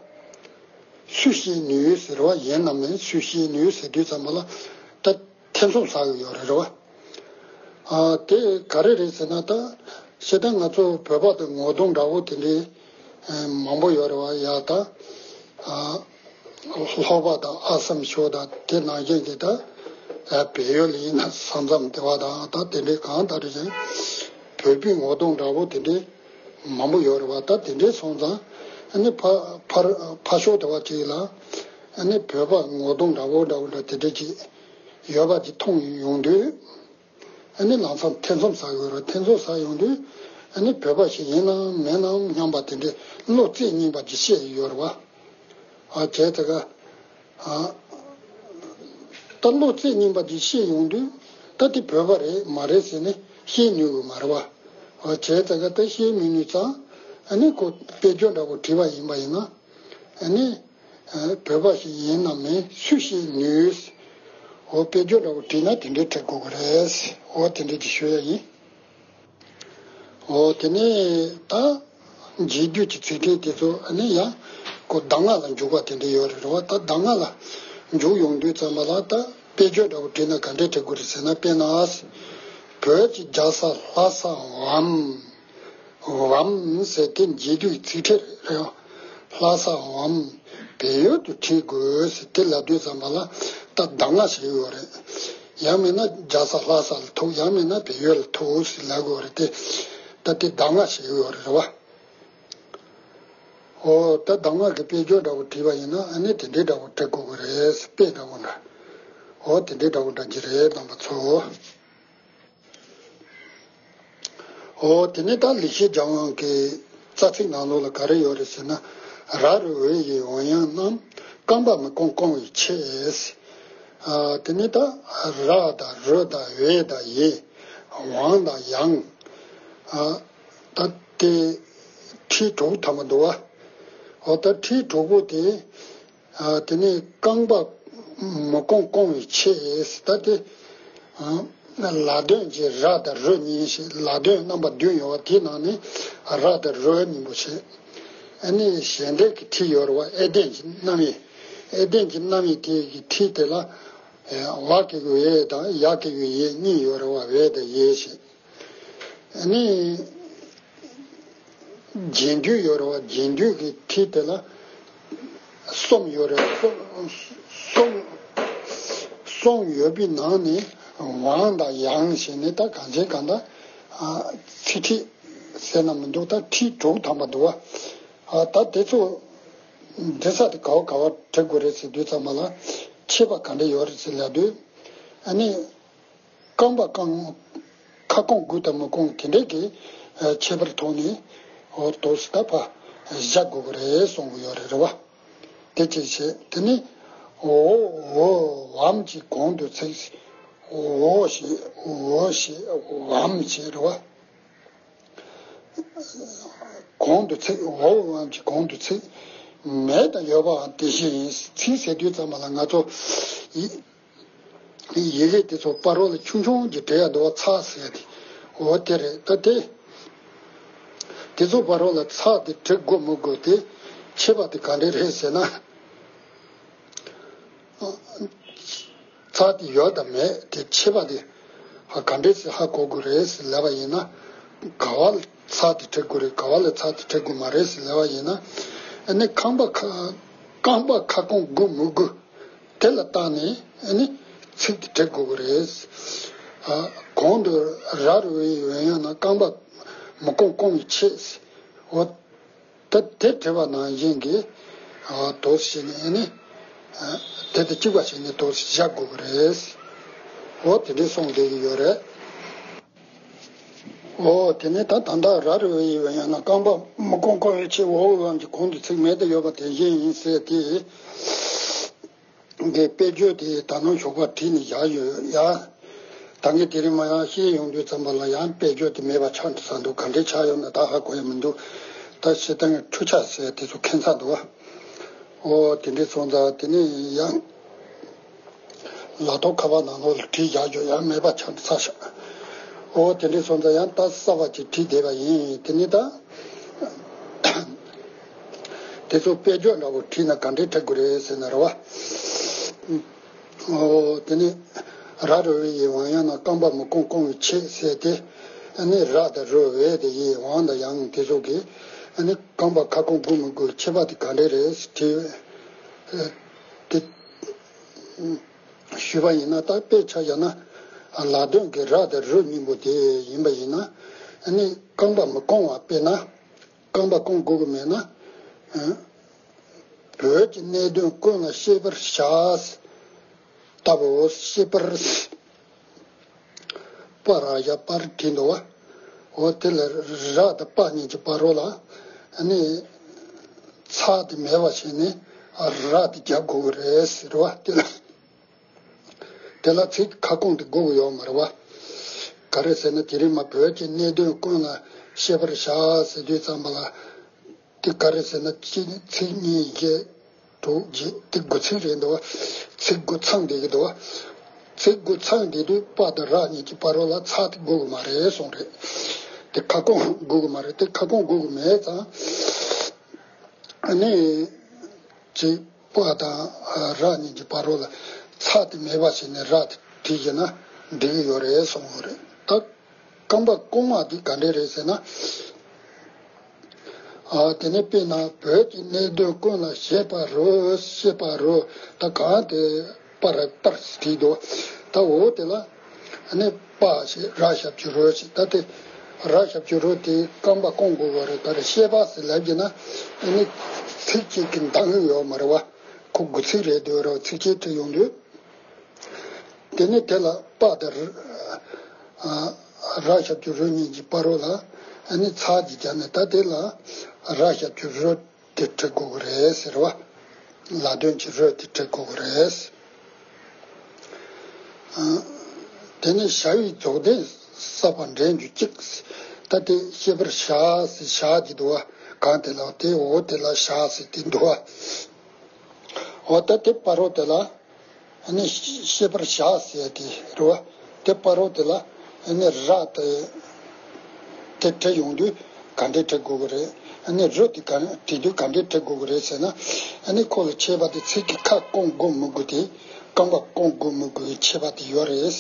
སུ་ཞིག་ནུས་ཟེར་བ་ཡིན་ནམ་མིན། སུ་ཞིག་ནུས་ཟེར་དུས་ཙམ་པ་ལ་ད་ཐེ་ཚོམ་ཟ་གི་ཡོད་རེད་བ། ཨ་དེ་ག་རེ་རེད་ཟེར་ན། ད་སྤྱིར་བཏང་ང་ཚོ་བོད་པ་དང་ངོ་གདོང་འདྲ་བོ་དེ་འདྲའི་ཨ་མང་པོ་ཡོད་རེད་བ། ཡ་ད་ཨ་ལྷོ་པ་དང་ཨ་སམ་ཕྱོགས་དང་དེ་ནང་བཞིན་གྱི་ད་ཨ་བལ་ཡུལ་ཡིན་ན་ས་མཚམས་དེ་བ་དང་ད་དེ་འདྲའི་གང་ལྟར་ཅིག་བོད་པའི་ངོ་གདོང་འདྲ་བོ་དེ་འདྲའི་མང་པོ་ཡོད་རེད་བ། ད་དེ་འདྲའི་སོང་ཙང་ཨ་ནི་ཕ་ཕར་ཕར་ཕྱོགས་དེ་བ་ཅིག་ལ་ཨ་ནི་བོད་པ་ངོ་གདོང་འདྲ་བོ་འདྲ་བོ་འདྲ་དེ་འདྲ་ཅིག་ཡོད་པ་ཅིག་མཐོང་ཡོང་དུས། ཨ་ནི་ལམ་སང་ཐེ་ཚོམ་ཟ་གི་ཡོད་རེད། ཐེ་ཚོམ་ཟ་ཡོང་དུས་ཨ་ནི་བོད་པ་ཞིག་ཡིན་ནམ་མིན་ནམ་སྙམ་པ་དེ་འདྲའི་བློ་རྩེ་གཉིས་པ་ཅིག་སྐྱེ་ཡི་ཡོད་རེད་བ། ཨ་བྱས་ཙང་ཀ་ཨ་ད་བློ་རྩེ་གཉིས་པ་ཅིག་སྐྱེ་ཡོང་དུས་ད་དེ་བོད་པ་རེད་མ་རེད་ཟེར་ནས་ཤེས་ནུས་གི་མ་རེད་བ། ཨ་བྱས་ཙང་ཀ་ད་ཤེས་མི་ནུས་ཙང་ཨ་ནི་ཁོ་དཔེ་བརྗོད་འདྲ་པོ་བྲིས་པ་ཡིན་པ་ཡིན་ན་ཨ་ནི། བོད་པ་ཞིག་ཡིན་ནམ་མིན་སུས་ཤེས་ནུས། འོ་དཔེ་བརྗོད་འདྲ་བོ་བྲིས་ན་དེ་འདྲའི་བྲི་དགོས་ཀྱི་རེད། འོ་དེ་འདྲའི་ཅིག་ཞུ་ཡ་ཡིན། འོ་དེ་ནས་ད་རྗེས་ཟློས་ཀྱི་ཚིག་ཕྲད་དེ་ཚོ་ཨ་ནི་ཡང་ཁོ་གདམས་ངག་ལ་འཇུག་པ་དེ་འདྲ་ཡོད་རེད་བ། ད་གདམས་ངག་ལ་འཇུག་ཡོང་དུས་ཙམ་པ་ལ་ད་དཔེ་བརྗོད་འདྲ་བོ་བྲིས་ན་ག་འདྲས་བྲི་དགོས་རེད་ཟེར་ན། དཔེར་ན། བོད་ཀྱི་རྒྱལ་ས་ལྷ་ས་འམ། འམ་ཟེར་དེ་རྗེས་ཟློས་ཚིག་ཕྲད་རེད། ལྷ་ས་འམ་བལ་ཡུལ་དུ་བྲིས་དགོས་ཟེར་དེ་ལབ་དུས་ཙམ་པ་ལ་ད་གདམས་ངག་ཞིག་ཡོད་རེད། ཡང་མིན་ན་རྒྱལ་ས་ལྷ་ས་ལ་ཐུག་ཡང་མིན་ན་བལ་ཡུལ་ལ་ཐུག་ཟེར་ལབ་དགོས་རེད་དེ། ད་དེ་གདམས་ངག་ཞིག་ཡོད་རེད་བ། འོ་ད་གདམས་ངག་གི་དཔེ་བརྗོད་འདྲ་བོ་བྲིས་པ་ཡིན་ན་ཨ་ནི་དེ་འདྲའི་འདྲ་བོ་བྲི་དགོས་ཀྱི་རེད། དཔེ་འདྲ་བོ་འདྲ། འོ་དེ་འདྲའི་འདྲ་བོ་འདྲ་གྱི་རེད་རྣམ་པ་ཚོ། འོ་དེ་ནས་ད་ལེགས་བཤད་ལྗོན་དབང་གི་རྩ་ཚིག་ནང་ལོགས་ལ་ག་རེ་ཡོད་རེད་ཟེར་ན། ར་རུ་འོད་ཡི་འོད་དབྱངས་རྣམས། རྐང་པ་མི་སྐོམ་སྐོམ་པའི་ཆེད། ཨ་དེ་ནས་ད་ར་དང་རུ་དང་འོད་དང་ཡི། དབང་དང་དབྱངས། ཨ་ད་དེ་ཁྲིད་དྲུག་ཐམ་པ་འདུག་བ། འོ་ད་ཁྲིད་དྲུག་པོ་དེ། ཨ་དེ་ནས་རྐང་པ་མི་སྐོམ་སྐོམ་པའི་ཆེད་ཟེར་ད་དེ། ཨ་ལ་དོན་གྱི་ར་དང་རུ་གཉིས་ཤིག་ལ་དོན་རྣམ་པ་བདུན་ཡོད་པ་དེའི་ནང་ནས་ར་དང་རུ་གཉིས་པོ་བྱས། ཨ་ནི་གཞན་འདྲེས་ཀྱི་ཁྲིད་ཡོད་རེད་བ། ཨེ་ལྡན་གྱི་རྣམ་དབྱེ། ཨེ་ལྡན་གྱི་རྣམ་དབྱེ་དེ་གི་ཁྲིད་དེ་ལ། ཝ་གི་གུ་ཝེ་དང་ཡ་གི་གུ་ཡེ་གཉིས་ཡོད་རེད་བ། ཝེ་དང་ཡེ་ཞེས། ཨ་ནི། རྗེས་ཟློས་ཡོད་རེད་བ། རྗེས་ཟློས་ཀྱི་ཁྲིད་དེ་ལ་གསུམ་ཡོད་རེད། གསུམ་གསུམ་གསུམ་ཡོད་པའི་ནང་ནས་དབང་དང་དབྱངས་ཞེས་ནས་ད་གང་ཅི་གང་ལྟར་ཚིག་ཁྲིད་ཟེར་ན་མི་འདུག་ད་ཁྲིད་དྲུག་ཐམ་པ་འདུག་བ། ད་དེ་ཚོ་འབྲི་ས་དེ་ག་བ་ག་བ་འབྲི་དགོས་རེད་ཟེར་དུས་ཙམ་པ་ལ་ཁྱད་པར་ག་འདྲ་ཡོད་རེད་ཟེར་ལབ་དུས། ཨ་ནི། རྐང་པ་རྐང་། ཁ་སྐོམ་དགོས་དང་མི་སྐོམ་དེ་འདྲས་ཀྱི་ཨ་ཁྱད་པར་ཐོག་ནས་འོ་དོ་སི་ད་ཕ་བཞག་དགོས་ཀྱི་རེད་གསུང་གི་ཡོད་རེད། རེད་བ། དེ་ཅིག་བྱས། དེ་ནས་འོ་འོ་འམ་གྱི་གོང་དུ་ཚིག་འོ་ཞེས་འོ་ཞེས་འམ་ཞེས་རེད་བ། གོང་དུ་ཚིག་འོ་འམ་གྱི་གོང་དུ་ཚིག་མེད་དང་ཡོད་པའང་དེ་བཞིན་ཡིན། ཚིག་ཟེར་དུས་ཙམ་པ་ལ་ང་ཚོ་ཡི། ཡི་གེ་དེ་ཚོ་བར་རོ་ལ་ཆུང་ཆུང་གི་འབྲི་ཡ་འདུག་བ། ཚེག་ཟེར་ཡ་དེ། འོ་དེ་རེད། ད་དེ། དེ་ཚོ་བར་རོ་ལ་ཚེག་དེ་འབྲི་དགོས་མི་དགོས་དེ་ཁྱད་པར་དེ་ག་འདྲས་རེད་ཟེར་ན། ཚེག་དེ་ཡོད་དང་མེད་དེ་ཁྱད་པར་དེ་ཧ་ག་འདྲས་སེ་ཧ་གོ་དགོས་རེད་ཟེར་ལབ་པ་ཡིན་ན། ག་བ་ལ་ཚེག་དེ་འབྲི་དགོས་རེད། ག་བ་ལ་ཚེག་དེ་འབྲི་དགོས་མ་རེད་ཟེར་ལབ་པ་ཡིན་ན། ཨ་ནི་རྐང་པ་ཁ་རྐང་པ་ཁ་སྐོམ་དགོས་མི་དགོས། དེ་ལ་བརྟགས་ནས་ཨ་ནི་ཚིག་དེ་འབྲི་དགོས་ཀྱི་རེད། ཨ་གོང་དུ་ར་རུ་འོད་ཡི་འོད་དབྱངས་རྣམས། རྐང་པ་མི་སྐོམ་སྐོམ་པའི་ཆེད། འོ་ད་དེ་བྲིས་པ་ནང་བཞིན་གྱི་ཨ་དོ་ཞེས་ནས་ཨ་ནི་ཨ་དེ་དང་གཅིག་པ་བྱས་ནས་དོ་ཞེས་བཞག་དགོས་ཀྱི་རེད། འོ་དེ་འདྲས་གསུངས་བསྡད་ཀྱི་ཡོད་རེད། འོ་དེ་ནས་ད་ད་ལྟ་ར་རུ་འོད་ཡི་འོད་དབྱངས་རྣམས། རྐང་པ་མི་སྐོམ་སྐོམ་པའི་ཆེད། འོ་འོ་འམ་གྱི་གོང་དུ་ཚིག་མེད་དུ་ཡོད་པ་དེ་བཞིན་ཡིན་ཟེར་ཏེ། འདི་དཔེ་བརྗོད་དེ་ད་ནང་ཞོགས་པ་བྲིས་ནས་བཞག་ཡོད་ཡ། ད་ངས་དེ་རིང་མ་ཡང་བཤད་ཡོང་དུས་ཙམ་པ་ལ་ཡང་དཔེ་བརྗོད་དེ་མེད་པ་ཆགས་འགྲོ་ས་འདུག་ག་འདྲས་ཆགས་ཡོད་ན་ད་ཧ་གོ་ཡ་མི་འདུག་ད་སྤྱིར་བཏང་འཕྲུལ་ཆས་ཟེར་དེ་ཚོ་ཁྱད་མཚར་འདུག་བ། ཨོ་དེ་འདྲས་སོང་ཙང་དེ་ནས་ཡང་ལག་ཐོག་ཁ་པར་ནང་ལོགས་ལ་བྲིས་བཞག་ཡོད་ཡ། མེད་པ་ཆགས་འགྲོ་ས་ཤག་ཨོ་དེ་འདྲས་སོང་ཙང་ཡང་ད་གསར་པ་ཅིག་བྲིས་བསྡད་པ་ཡིན། དེ་ནས་ད། དེ་ཚོ་དཔེ་བརྗོད་འདྲ་བོ་བྲིས་ན་ག་འདྲས་བྲི་དགོས་རེད་ཟེར་ན་རེད་བ། ཨོ་དེ་ནས་ར་རུ་འོད་ཡི་འོད་དབྱངས་རྣམས། རྐང་པ་མི་སྐོམ་སྐོམ་པའི་ཆེད་ཟེར་ཏེ། ཨ་ནི་ར་དང་རུ་འོད་དང་ཡི་དབང་དང་དབྱངས་དེ་ཚོ་གིས་ཨ་ནི་རྐང་པ་ཁ་སྐོམ་དགོས་མི་དགོས་ཁྱད་པར་དེ་ག་འདྲས་རེད་ཟེར་དྲིས། དེ། ཞུས་པ་ཡིན་ན་ད་དཔེ་ཆ་བཞག་ན་ལ་དོན་གྱི་ར་དང་རུ་གཉིས་པོ་དེ་ཡིན་པ་ཡིན་ན་ཨ་ནི་རྐང་པ་མི་སྐོམ་པ་དཔེར་ན། རྐང་པ་སྐོམ་དགོས་ཀྱི་མེད་ན། ཨ་བོད་ཀྱི་གནད་དོན་ཀུན་ལ་ཤེས་པར་བྱ། ལྟ་བུ་ཤེས་པར། པ་ར་ཞབས་པར་བྲིས་འདུག་བ། འོ་དེ་ལ་ར་དང་པ་གཉིས་ཀྱི་བར་རོ་ལ་ཨ་ནི་ཚེག་དེ་མེད་པ་བྱས་ནས་ར་དེ་རྒྱབ་དགོས་ཀྱི་རེད་ཟེར་བ། དེ་ལ་དེ་ལ་ཚིག་ཁ་སྐོང་དེ་དགོས་ཀྱི་ཡོད་མ་རེད་བ། ག་རེ་ཟེར་ན་དེ་རིང་མ་བོད་ཀྱི་གནད་དོན་ཀུན་ལ་ཤེས་པར་བྱ་ཟེར་དུས་ཙམ་པ་ལ། དེ་ག་རེ་ཟེར་ན་གཅིག་ཚིག་གཉིས་བརྒྱད་དྲུག་བརྒྱད་དེ་དགུ་ཚིག་རེད་འདུག་བ། ཚིག་དགུ་ཚང་བསྡད་ཀྱི་འདུག་བ། ཚིག་དགུ་ཚང་བསྡད་དུས་པ་དང་ར་གཉིས་ཀྱི་བར་རོ་ལ་ཚེག་དེ་དགོས་ཀྱི་མ་རེད་གསུངས་རེད། དེ་ཁ་སྐོང་དགོས་ཀྱི་མ་རེད། དེ་ཁ་སྐོང་དགོས་ཀྱི་མེད་ཙང་། ཨ་ནི་གཅིག་པ་དང་ར་གཉིས་ཀྱི་བར་རོ་ལ་ཚེག་དེ་མེད་པ་བྱས་ནས་ར་དེ་བྲིས་བྱས་ན་འགྲིག་གི་ཡོད་རེད་གསུངས་ཡོད་རེད་ད། རྐང་པ་སྐོང་བ་འདི་ག་འདྲས་རེད་ཟེར་ན། ཨ་དེ་ནས་དཔེར་ན་བོད་ཀྱི་གནད་དོན་ཀུན་ལ་ཤེས་པར་རོ། ཤེས་པར་རོ། ད་གང་དེ་པར་པར་བྲིས་འདུག་ད་འོ་དེ་ལ་ཨ་ནི་པ་ཞེས་ར་ཞབས་ཀྱུ་རོ་ཞེས། ད་དེ་ར་ཞབས་ཀྱུ་རོ་དེ་རྐང་པ་སྐོང་དགོས་པ་རེད། ད་རེ་ཤེས་པ་ཟེར་ལབ་ཀྱི་ན་ཨ་ནི་ཚིག་གཅིག་གི་འདང་ཡོད་མ་རེད་བ། ཁོ་དགུ་ཚིག་རེད་འདུག་རོ། ཚིགས་བཅད་བྲིས་ཡོང་དུས། དེ་ནས་དེ་ལ་པ་དང་ར་ཞབས་ཀྱུ་རོ་གཉིས་ཀྱི་བར་རོ་ལ་ཨ་ནི་ཚེག་ཅིག་བརྒྱབ་ནས། ད་དེ་ལ་ར་ཞབས་ཀྱུ་རོ་དེ་བྲི་དགོས་ཀྱི་རེད་ཟེར་བ། ལ་དོན་གྱི་རོ་དེ་བྲི་དགོས་ཀྱི་རེད། དེ་ནས་བྱ་བའི་རྫོགས་ལྡན་གསལ་བར་འགྲན་རྒྱུ་གཅིག་ད་དེ་ཤེས་པར་བྱ་ཟེར་བྱ་གི་འདུག་བ། གང་དེ་ལ་དེ་འོ་དེ་ལ་བྱ་ཟེར་དེ་འདུག་བ། འོ་ད་དེ་བར་རོ་དེ་ལ་ཨ་ནི་ཤེས་པར་བྱ་ཟེར་དེ་རེད་བ། དེ་བར་རོ་དེ་ལ་ཨ་ནི་ར་དེ་དེ་བྲི་ཡོང་དུས་ག་འདྲས་བྲི་དགོས་ཀྱི་རེད། ཨ་ནི་རོ་དེ་ག་བྲི་དུས་ག་འདྲས་བྲི་དགོས་ཀྱི་རེད་ཟེར་ན། ཨ་ནི་ཁོ་ལ་ཁྱད་པར་དེ་ཚིག་གི་ཁ་སྐོང་དགོས་མི་དགོས་དེ་རྐང་པ་སྐོང་དགོས་མི་དགོས་ཀྱི་ཁྱད་པར་དེ་ཡོད་རེད།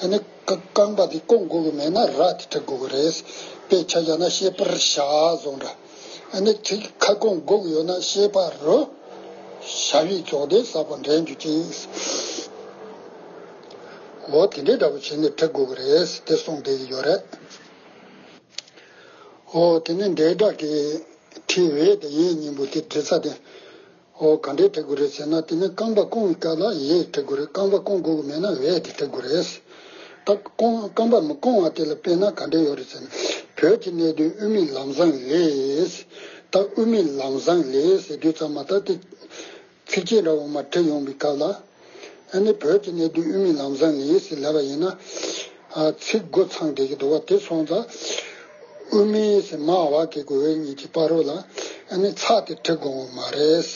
ཨ་ནི་ཀ་རྐང་པ་དེ་སྐོང་དགོས་ཀྱི་མེད་ན་ར་དེ་བྲི་དགོས་ཀྱི་རེད། དཔེ་ཆ་བཞག་ན་ཤེས་པར་བྱ་བཟོ་འདྲ། ཨ་ནི་ཚིག་ཁ་སྐོང་དགོས་ཀྱི་ཡོད་ན་ཤེས་པར་རོ། བྱ་བའི་རྫོགས་ལྡན་གསལ་བར་འགྲན་རྒྱུ་གཅིག་འོ་དེ་འདྲའི་འདྲ་པོ་བྱས་ནས་བྲི་དགོས་ཀྱི་རེད་དེ་གསུངས་བསྡད་ཀྱི་ཡོད་རེད། འོ་དེ་ནས་འབྲེལ་སྒྲ་གི་ཁྲིད་འོས་དང་ཡོད་གཉིས་པོ་དེ་འབྲི་ས་དེ། འོ་ག་འདྲས་བྲི་དགོས་རེད་ཟེར་ན། དེ་ནི་རྐང་པ་སྐོང་བའི་སྐབས་ལ་ཡོད་བྲི་དགོས་རེད། རྐང་པ་སྐོང་དགོས་ཀྱི་མེད་ན་འོས་དེ་བྲི་དགོས་རེད། ད་སྐོང་རྐང་པ་མི་སྐོང་བ་དེ་ལ་དཔེར་ན་ག་འདྲས་ཡོད་རེད་ཟེར་ན། བོད་ཀྱི་གནད་དོན་དབུ་མའི་ལམ་བཟང་ལས། ད་དབུ་མའི་ལམ་བཟང་ལས་ཟེར་དུས་ཙམ་མ་ད་དེ་ཚིགས་བཅད་འདྲ་བོ་མ་བྲིས་ཡོང་བའི་སྐབས་ལ། ཨ་ནི་བོད་ཀྱི་གནད་དོན་དབུ་མའི་ལམ་བཟང་ལས་ཟེར་ལབ་པ་ཡིན་ན། ཨ་ཚིག་དགུ་ཚང་བསྡད་ཀྱི་འདུག་བ། དེ་སོང་ཙང་དབུ་མའི་ཟེར་མ་འོག་གི་གུ་འོས་གཉིས་ཀྱི་བར་རོ་ལ་ཨ་ནི་ཚེག་དེ་བྲི་དགོས་མ་རེད།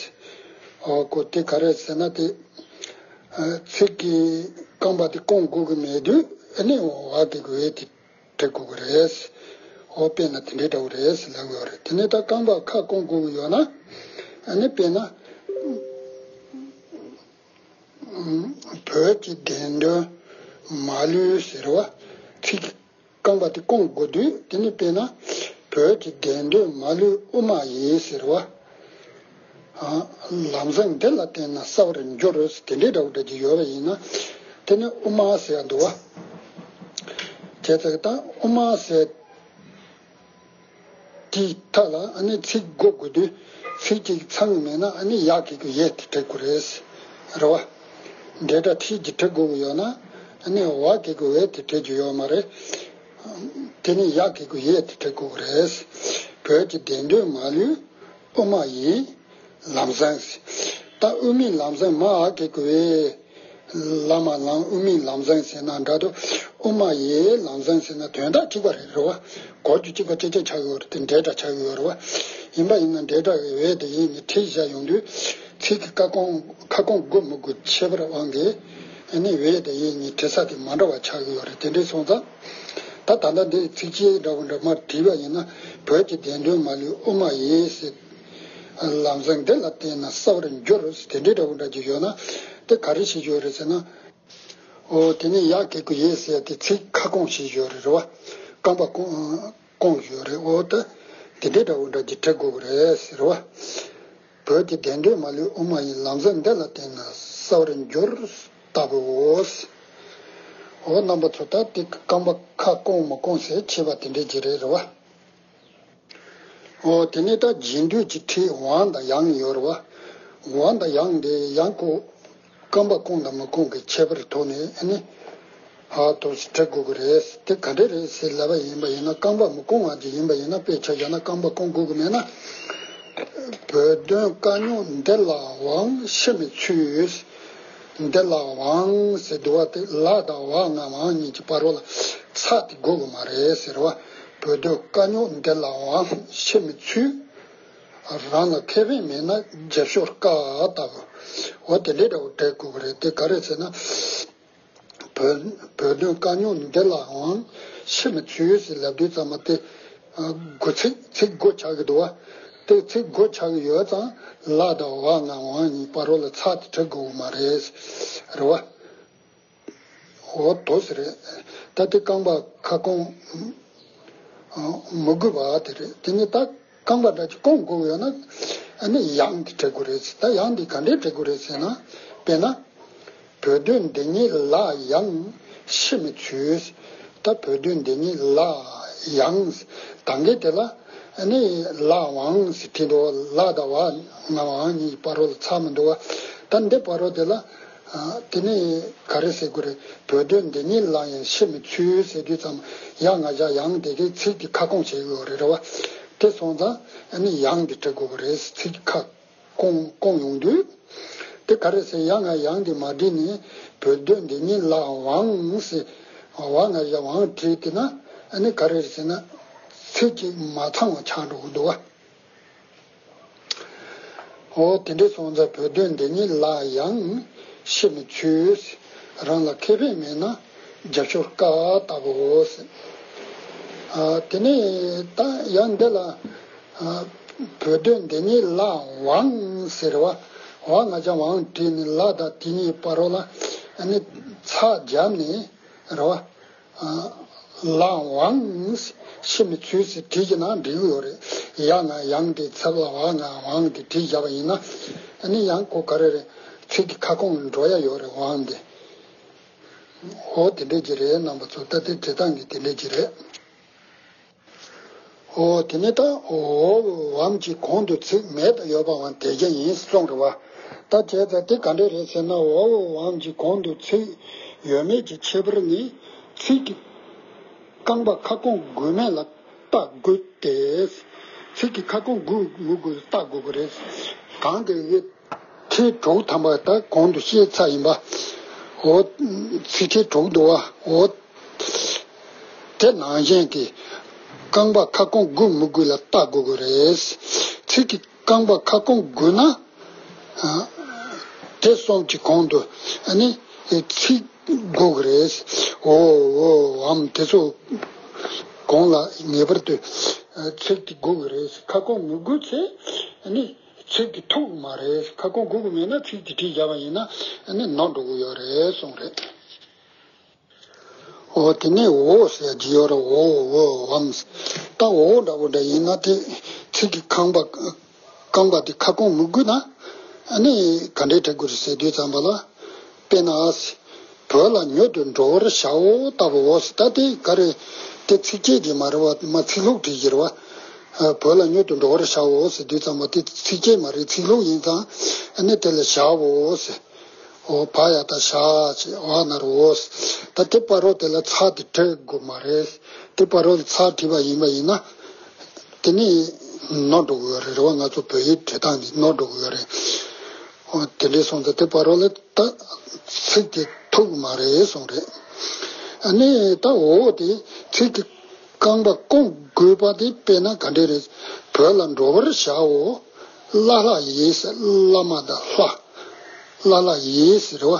འོ་ཁོ་དེ་ག་རེ་ཟེར་ན་དེ། ཨ་ཚིག་གི་རྐང་པ་དེ་སྐོང་དགོས་ཀྱི་མེད་དུས་ཨ་ནི་འོག་གི་གུ་འོས་དེ་བྲི་དགོས་ཀྱི་རེད། འོ་དཔེར་ན་དེ་འདྲའི་འདྲ་བོ་རེད་ཟེར་ལབ་ཡོད་རེད། དེ་ནས་ད་རྐང་པ་ཁ་སྐོང་དགོས་ཀྱི་ཡོད་ན་ཨ་ནི་དཔེར་ན། བོད་ཀྱི་བདེན་དོན་མ་ལུས་ཟེར་བ། ཚིག་རྐང་པ་དེ་སྐོང་དགོས་དུས་དེ་ནི་དཔེར་ན། བོད་ཀྱི་བདེན་དོན་མ་ལུས་དབུ་མ་ཡིན་ཟེར་བ། ལམ་བཟང་འདི་ལ་བརྟེན་ན་གསལ་བར་འགྱུར་དེ་འདྲའི་འདྲ་བོ་འདྲ་ཅིག་ཡོད་པ་ཡིན་ན། དེ་ནི་དབུ་མ་ཟེར་བ་འདུག་བ། བྱས་ཙང་ད་དབུ་མ་ཟེར། དེའི་མཐའ་ལ་ཨ་ནི་ཚིག་དགུ་དགོས་དུས་ཚིག་གཅིག་ཚང་མེད་ན་ཨ་ནི་ཡ་གི་གུ་ཡེ་དེ་བྲི་དགོས་རེད། རེད་བ། འབྲེལ་སྒྲ་ཁྲིད་ཀྱི་བྲི་དགོས་ཀྱི་ཡོད་ན་ཨ་ནི་འོག་གི་གུ་འོས་དེ་བྲི་རྒྱུ་ཡོད་མ་རེད། དེ་ནི་ཡ་གི་གུ་ཡེ་དེ་བྲི་དགོས་ཀྱི་རེད། བོད་ཀྱི་བདེན་དོན་མ་ལུས་དབུ་མ་ཡིན། ལམ་བཟང་ཟེར། ད་དབུ་མའི་ལམ་བཟང་མ་འོག་གི་གུ་འོས། བླ་མ་ལམ་དབུ་མའི་ལམ་བཟང་ཟེར་ན་འདྲ་འདུག་དབུ་མ་ཡི་ལམ་བཟང་ཟེར་ན་དོན་དག་གཅིག་པ་རེད། རེད་བ། གོ་རྒྱུ་གཅིག་པ་གཅིག་རྐྱང་ཆགས་ཡོད་རེད་དེ། འབྲེལ་སྒྲ་ཆགས་ཡོད་རེད་བ། ཡིན་པ་ཡིན་ན་འབྲེལ་སྒྲ་གི་འོས་དེ་ཡིན་ནི་ཁྲིད་བྱ་ཡོང་དུས་ཚིག་གི་ཁ་སྐོང་ཁ་སྐོང་དགོས་མི་དགོས་ཁྱད་པར་དབང་གིས་ཨ་ནི་འོས་དེ་ཡིན་ནི་བྲི་ས་དེ་མ་འདྲ་བ་ཆགས་ཡོད་རེད། དེ་འདྲའི་སོང་ཙང་ད་ད་ལྟ་འདི་ཚིགས་བཅད་འདྲ་བོ་འདྲ་མར་བྲིས་པ་ཡིན་ན། བོད་ཀྱི་བདེན་དོན་མ་ལུས་དབུ་མ་ཡིན་ཟེར། ལམ་བཟང་འདི་ལ་བརྟེན་ན་གསལ་བར་འགྱུར་ཟེར་དེ་འདྲའི་འདྲ་བོ་འདྲ་ཅིག་ཡོད་ན། དེ་ག་རེ་བྱེད་ཀྱི་ཡོད་རེད་ཟེར་ན། འོ་དེ་ནས་ཡ་གི་གུ་ཡེ་ཟེར་དེ་ཚིག་ཁ་སྐོང་བྱེད་ཀྱི་ཡོད་རེད། རེད་བ། རྐང་པ་སྐོང་སྐོང་བྱེད་ཀྱི་ཡོད་རེད། འོ་ད་དེ་འདྲའི་འདྲ་བོ་འདྲ་ཅིག་བྲི་དགོས་ཀྱི་རེད་ཟེར་བ། བོད་ཀྱི་བདེན་དོན་མ་ལུས་དབུ་མ་ཡིན། ལམ་བཟང་འདི་ལ་བརྟེན་ན་གསལ་བར་འགྱུར་ལྟ་བུའོ། འོ་རྣམ་པ་ཚོ་ད་དེ་རྐང་པ་ཁ་སྐོང་མ་སྐོང་ཟེར་ཁྱད་པར་དེ་འདྲའི་ཅིག་རེད། རེད་བ། འོ་དེ་ནས་ད་རྗེས་ཟློས་ཀྱི་ཁྲིད་ཝང་དང་ཡང་ཡོད་རེད་བ། ཝང་དང་ཡང་དེ་ཡང་ཁོ་རྐང་པ་སྐོང་དང་མི་སྐོང་གི་ཁྱད་པར་ཐོག་ནས་ཨ་ནི། ཧ་ཏོ་ཞིག་བྲི་དགོས་ཀྱི་རེད། དེ་ག་འདྲ་རེད་ཟེར་ལབ་པ་ཡིན་པ་ཡིན་ན། རྐང་པ་མི་བསྐོང་བ་ཅིག་ཡིན་པ་ཡིན་ན། དཔེ་ཆ་བཞག་ན་རྐང་པ་བསྐོང་དགོས་ཀྱི་མེད་ན། བོད་དོན་དཀའ་རྙོག་འདི་ལ་དབང་ཤི་མི་ཚུལ། འདི་ལ་དབང་ཟེར་དུས་བ་དེ་ལ་དང་བ་ང་དབང་གཉིས་ཀྱི་བར་བ་ལ་ཚ་དེ་དགོས་ཀྱི་མ་རེད་ཟེར་བ། བོད་དོན་དཀའ་རྙོག་འདི་ལ་དབང་ཤི་མི་ཚུལ། རང་ལ་ཁེ་ཕན་མེད་ན་རྒྱབ་སྐྱོར་དཀའ་ལྟ་བུ། འོ་དེ་འདྲའི་འདྲ་བོ་བྲི་དགོས་ཀྱི་རེད། དེ་ག་རེ་ཟེར་ན། བོད་བོད་དོན་དཀའ་རྙོག་འདི་ལ་དབང་ཤི་མི་ཚུལ་ཟེར་ལབ་དུས་ཙམ་པ་དེ། ཨ། དགུ་ཚིག་ཚིག་དགུ་ཆགས་ཀྱི་འདུག་བ། དེ་ཚིག་དགུ་ཆགས་ཀྱི་ཡོད་ཙང་ལ་དང་བ་ང་དབང་གཉིས་བར་བ་ལ་ཚ་དེ་བྲི་དགོས་ཀྱི་མ་རེད། རེད་བ། འོ་དོ་ཟེར་རེད། ད་དེ་རྐང་པ་ཁ་སྐོང་། ཨ། མི་དགོས་པ་དེ་རེད། དེ་ནི་ད་རྐང་པ་འདྲ་ཅིག་སྐོང་དགོས་ཡོད་ན། ཨ་ནི་ཡང་དེ་བྲི་དགོས་རེད། ད་ཡང་དེ་ག་འདྲས་བྲི་དགོས་རེད་ཟེར་ན། དཔེར་ན། བོད་དོན་འདི་ཉིད་ལ་ཡང་ཤི་མི་ཚུལ། ད་བོད་དོན་འདི་ཉིད་ལ་ཡང་། ད་གིན་དེ་ལ་ཨ་ནི་ལ་དབང་ཟེར་བྲིས་འདུག་ལ་དང་བ་ང་དབང་གཉིས་བར་བ་ལ་ཚ་མི་འདུག་བ། ད་འདི་བར་བ་དེ་ལ། ཨ། དེ་ནས་ག་རེ་ཟེར་དགོས་རེད། བོད་དོན་འདི་ཉིད་ལ་ཡང་ཤི་མི་ཚུལ་ཟེར་དུས་ཙམ། ཡ་ང་བཞག་ཡང་དེ་གའི་ཚིག་དེ་ཁ་སྐོང་བྱེད་དགོས་རེད། རེད་བ། དེ་སོང་ཙང་ཨ་ནི་ཡང་དེ་བྲི་དགོས་ཀྱི་རེད། ཚིག་ཁ་སྐོང་སྐོང་ཡོང་དུས། དེ་ག་རེ་ཟེར། ཡ་ང་ཡང་དེ་མ་བྲིས་ནས་བོད་དོན་འདི་ཉིད་ལ་དབང་ཟེར། བ་ང་བཞག་དབང་བྲིས་དེ་ན། ཨ་ནི་ག་རེ་ཟེར་ན། ཚིག་གཅིག་མ་ཚང་བ་ཆགས་འགྲོ་གི་འདུག་བ། འོ་དེ་འདྲའི་སོང་ཙང་བོད་དོན་འདི་ཉིད་ལ་ཡང་ཤི་མི་ཚུལ། རང་ལ་ཁེ་ཕན་མེད་ན་རྒྱབ་སྐྱོར་དཀའ་ལྟ་བུའོ་ཟེར། ཨ། དེ་ནས་ད་ཡང་འདི་ལ། ཨ། བོད་དོན་འདི་ཉིད་ལ་དབང་ཟེར་བ། བ་ང་བཞག་དབང་བྲིས་ནས་ལ་དང་དེ་གཉིས་བར་བ་ལ་ཨ་ནི་ཚ་བརྒྱབ་ནས། རེད་བ། ལ་དབང་ཤི་མི་ཚུལ་ཟེར་བྲིས་ཀྱི་ན་འགྲིག་ཡོད་རེད། ཡ་ང་ཡང་དེ་ཚབ་ལ་བ་ང་དབང་དེ་བྲིས་བཞག་པ་ཡིན་ན། ཨ་ནི་ཡང་ཁོ་ག་རེ་རེད། ཚིག་གི་ཁ་སྐོང་འགྲོ་ཡ་ཡོད་རེད། དབང་དེ། འོ་དེ་འདྲས་ཀྱི་རེད། རྣམ་པ་ཚོ། ད་དེ་བྲིས་སྟངས་ཀྱི་དེ་འདྲས་ཀྱི་རེད། འོ་དེ་ནས་ད་འོ་བའམ་གྱི་གོང་དུ་ཚིག་མེད་དུ་ཡོད་པའང་དེ་བཞིན་ཡིན་གསུངས་རེད་བ། ད་བྱས་ཙང་དེ་ག་འདྲས་རེད་ཟེར་ན། འོ་བའམ་གྱི་གོང་དུ་ཚིག་ཡོད་མེད་ཀྱི་ཁྱད་པར་ནི་ཚིག་གི་རྐང་པ་ཁ་སྐོང་དགོས་མེད་ལ་བལྟ་དགོས་ཏེ། ཚིག་གི་ཁ་སྐོང་དགོས་མི་དགོས་ལ་བལྟ་དགོས་ཀྱི་རེད། གང་དེ་ཡོད། ཚིག་དྲུག་ཐམ་པ་ད་གོང་དུ་བཤད་ཚར་ཡིན་པ། འོ། ཚིག་ཕྲད་དྲུག་འདུག་བ། འོ། དེ་ནང་བཞིན་གྱི་རྐང་པ་ཁ་སྐོང་དགོས་མི་དགོས་ལ་བལྟ་དགོས་ཀྱི་རེད། ཚིག་གི་རྐང་པ་ཁ་སྐོང་དགོས་ན། ཨ། དེ་གསུམ་གྱི་གོང་དུ་ཨ་ནི་ཚིག་དགོས་ཀྱི་རེད། འོ། འོ་བའམ་དེ་ཚོ་གོང་ལ་ངེས་པར་དུ་ཚིག་དེ་དགོས་ཀྱི་རེད། ཁ་སྐོང་མི་དགོས་ཚེ་ཨ་ནི་ཚིག་དེ་ཐུག་མ་རེད། ཁ་སྐོང་དགོས་ཀྱི་མེད་ན་ཚིག་དེ་བྲིས་བཞག་པ་ཡིན་ན་ཨ་ནི་ནོར་འགྲོ་གི་ཡོད་རེད་གསུངས་རེད། འོ་དེ་ནས་འོ་ཟེར་གྱི་ཡོད་རེད། འོ། འོ་བའམ། ད་འོ་འདྲ་བོ་འདྲ་ཡིན་ན་དེ་ཚིག་གི་རྐང་པ། རྐང་པ་དེ་ཁ་སྐོང་མི་དགོས་ན། ཨ་ནི་ག་འདྲས་བྲི་དགོས་རེད་ཟེར་དུས་ཙམ་པ་ལ། དཔེར་ན། བོད་ལ་མྱུར་དུ་འགྲོ་བར་བྱའོ་ལྟ་བུའོ་ཟེར། ད་དེ་ག་རེ། དེ་ཚིགས་བཅད་ཅིག་མ་རེད་བ། མ་ཚིག་ལྷུག་བྲིས་ཀྱི་རེད་བ། བོད་ལ་མྱུར་དུ་འགྲོ་བར་བྱའོ་ཟེར་དུས་ཙམ་པ་དེ་ཚིགས་བཅད་མ་རེད། ཚིག་ལྷུག་ཡིན་ཙང་ཨ་ནི་དེ་ལ་བྱའོ་ཟེར། འོ་བ་ཡ་བཏགས་བྱ་ཞེས་བ་ན་རོ་འོ། ད་དེ་བར་རོ་དེ་ལ་ཚ་དེ་བྲི་དགོས་མ་རེད། དེ་བར་རོ་ལ་ཚ་བྲིས་པ་ཡིན་པ་ཡིན་ན། དེ་ནི་ནོར་འགྲོ་གི་ཡོད་རེད། རེད་བ། ང་ཚོ་བོད་ཡིག་བྲི་སྟངས་ནི་ནོར་འགྲོ་གི་ཡོད་རེད། འོ་དེ་འདྲས་སོང་ཙང་དེ་བར་རོ་ལ་ད་ཚིག་དེ་ཐུག་མ་རེད་གསུངས་རེད། ཨ་ནི་ད་འོ་དེ་ཚིག་གི་རྐང་པ་སྐོང་དགོས་པ་དེ་དཔེར་ན་ག་འདྲས་རེད། བོད་ལ་འགྲོ་བར་བྱའོ། ལ་ལྷ་ཡིས། བླ་མ་དང་ལྷ། ལ་ལྷ་ཡིས་ཟེར་བ།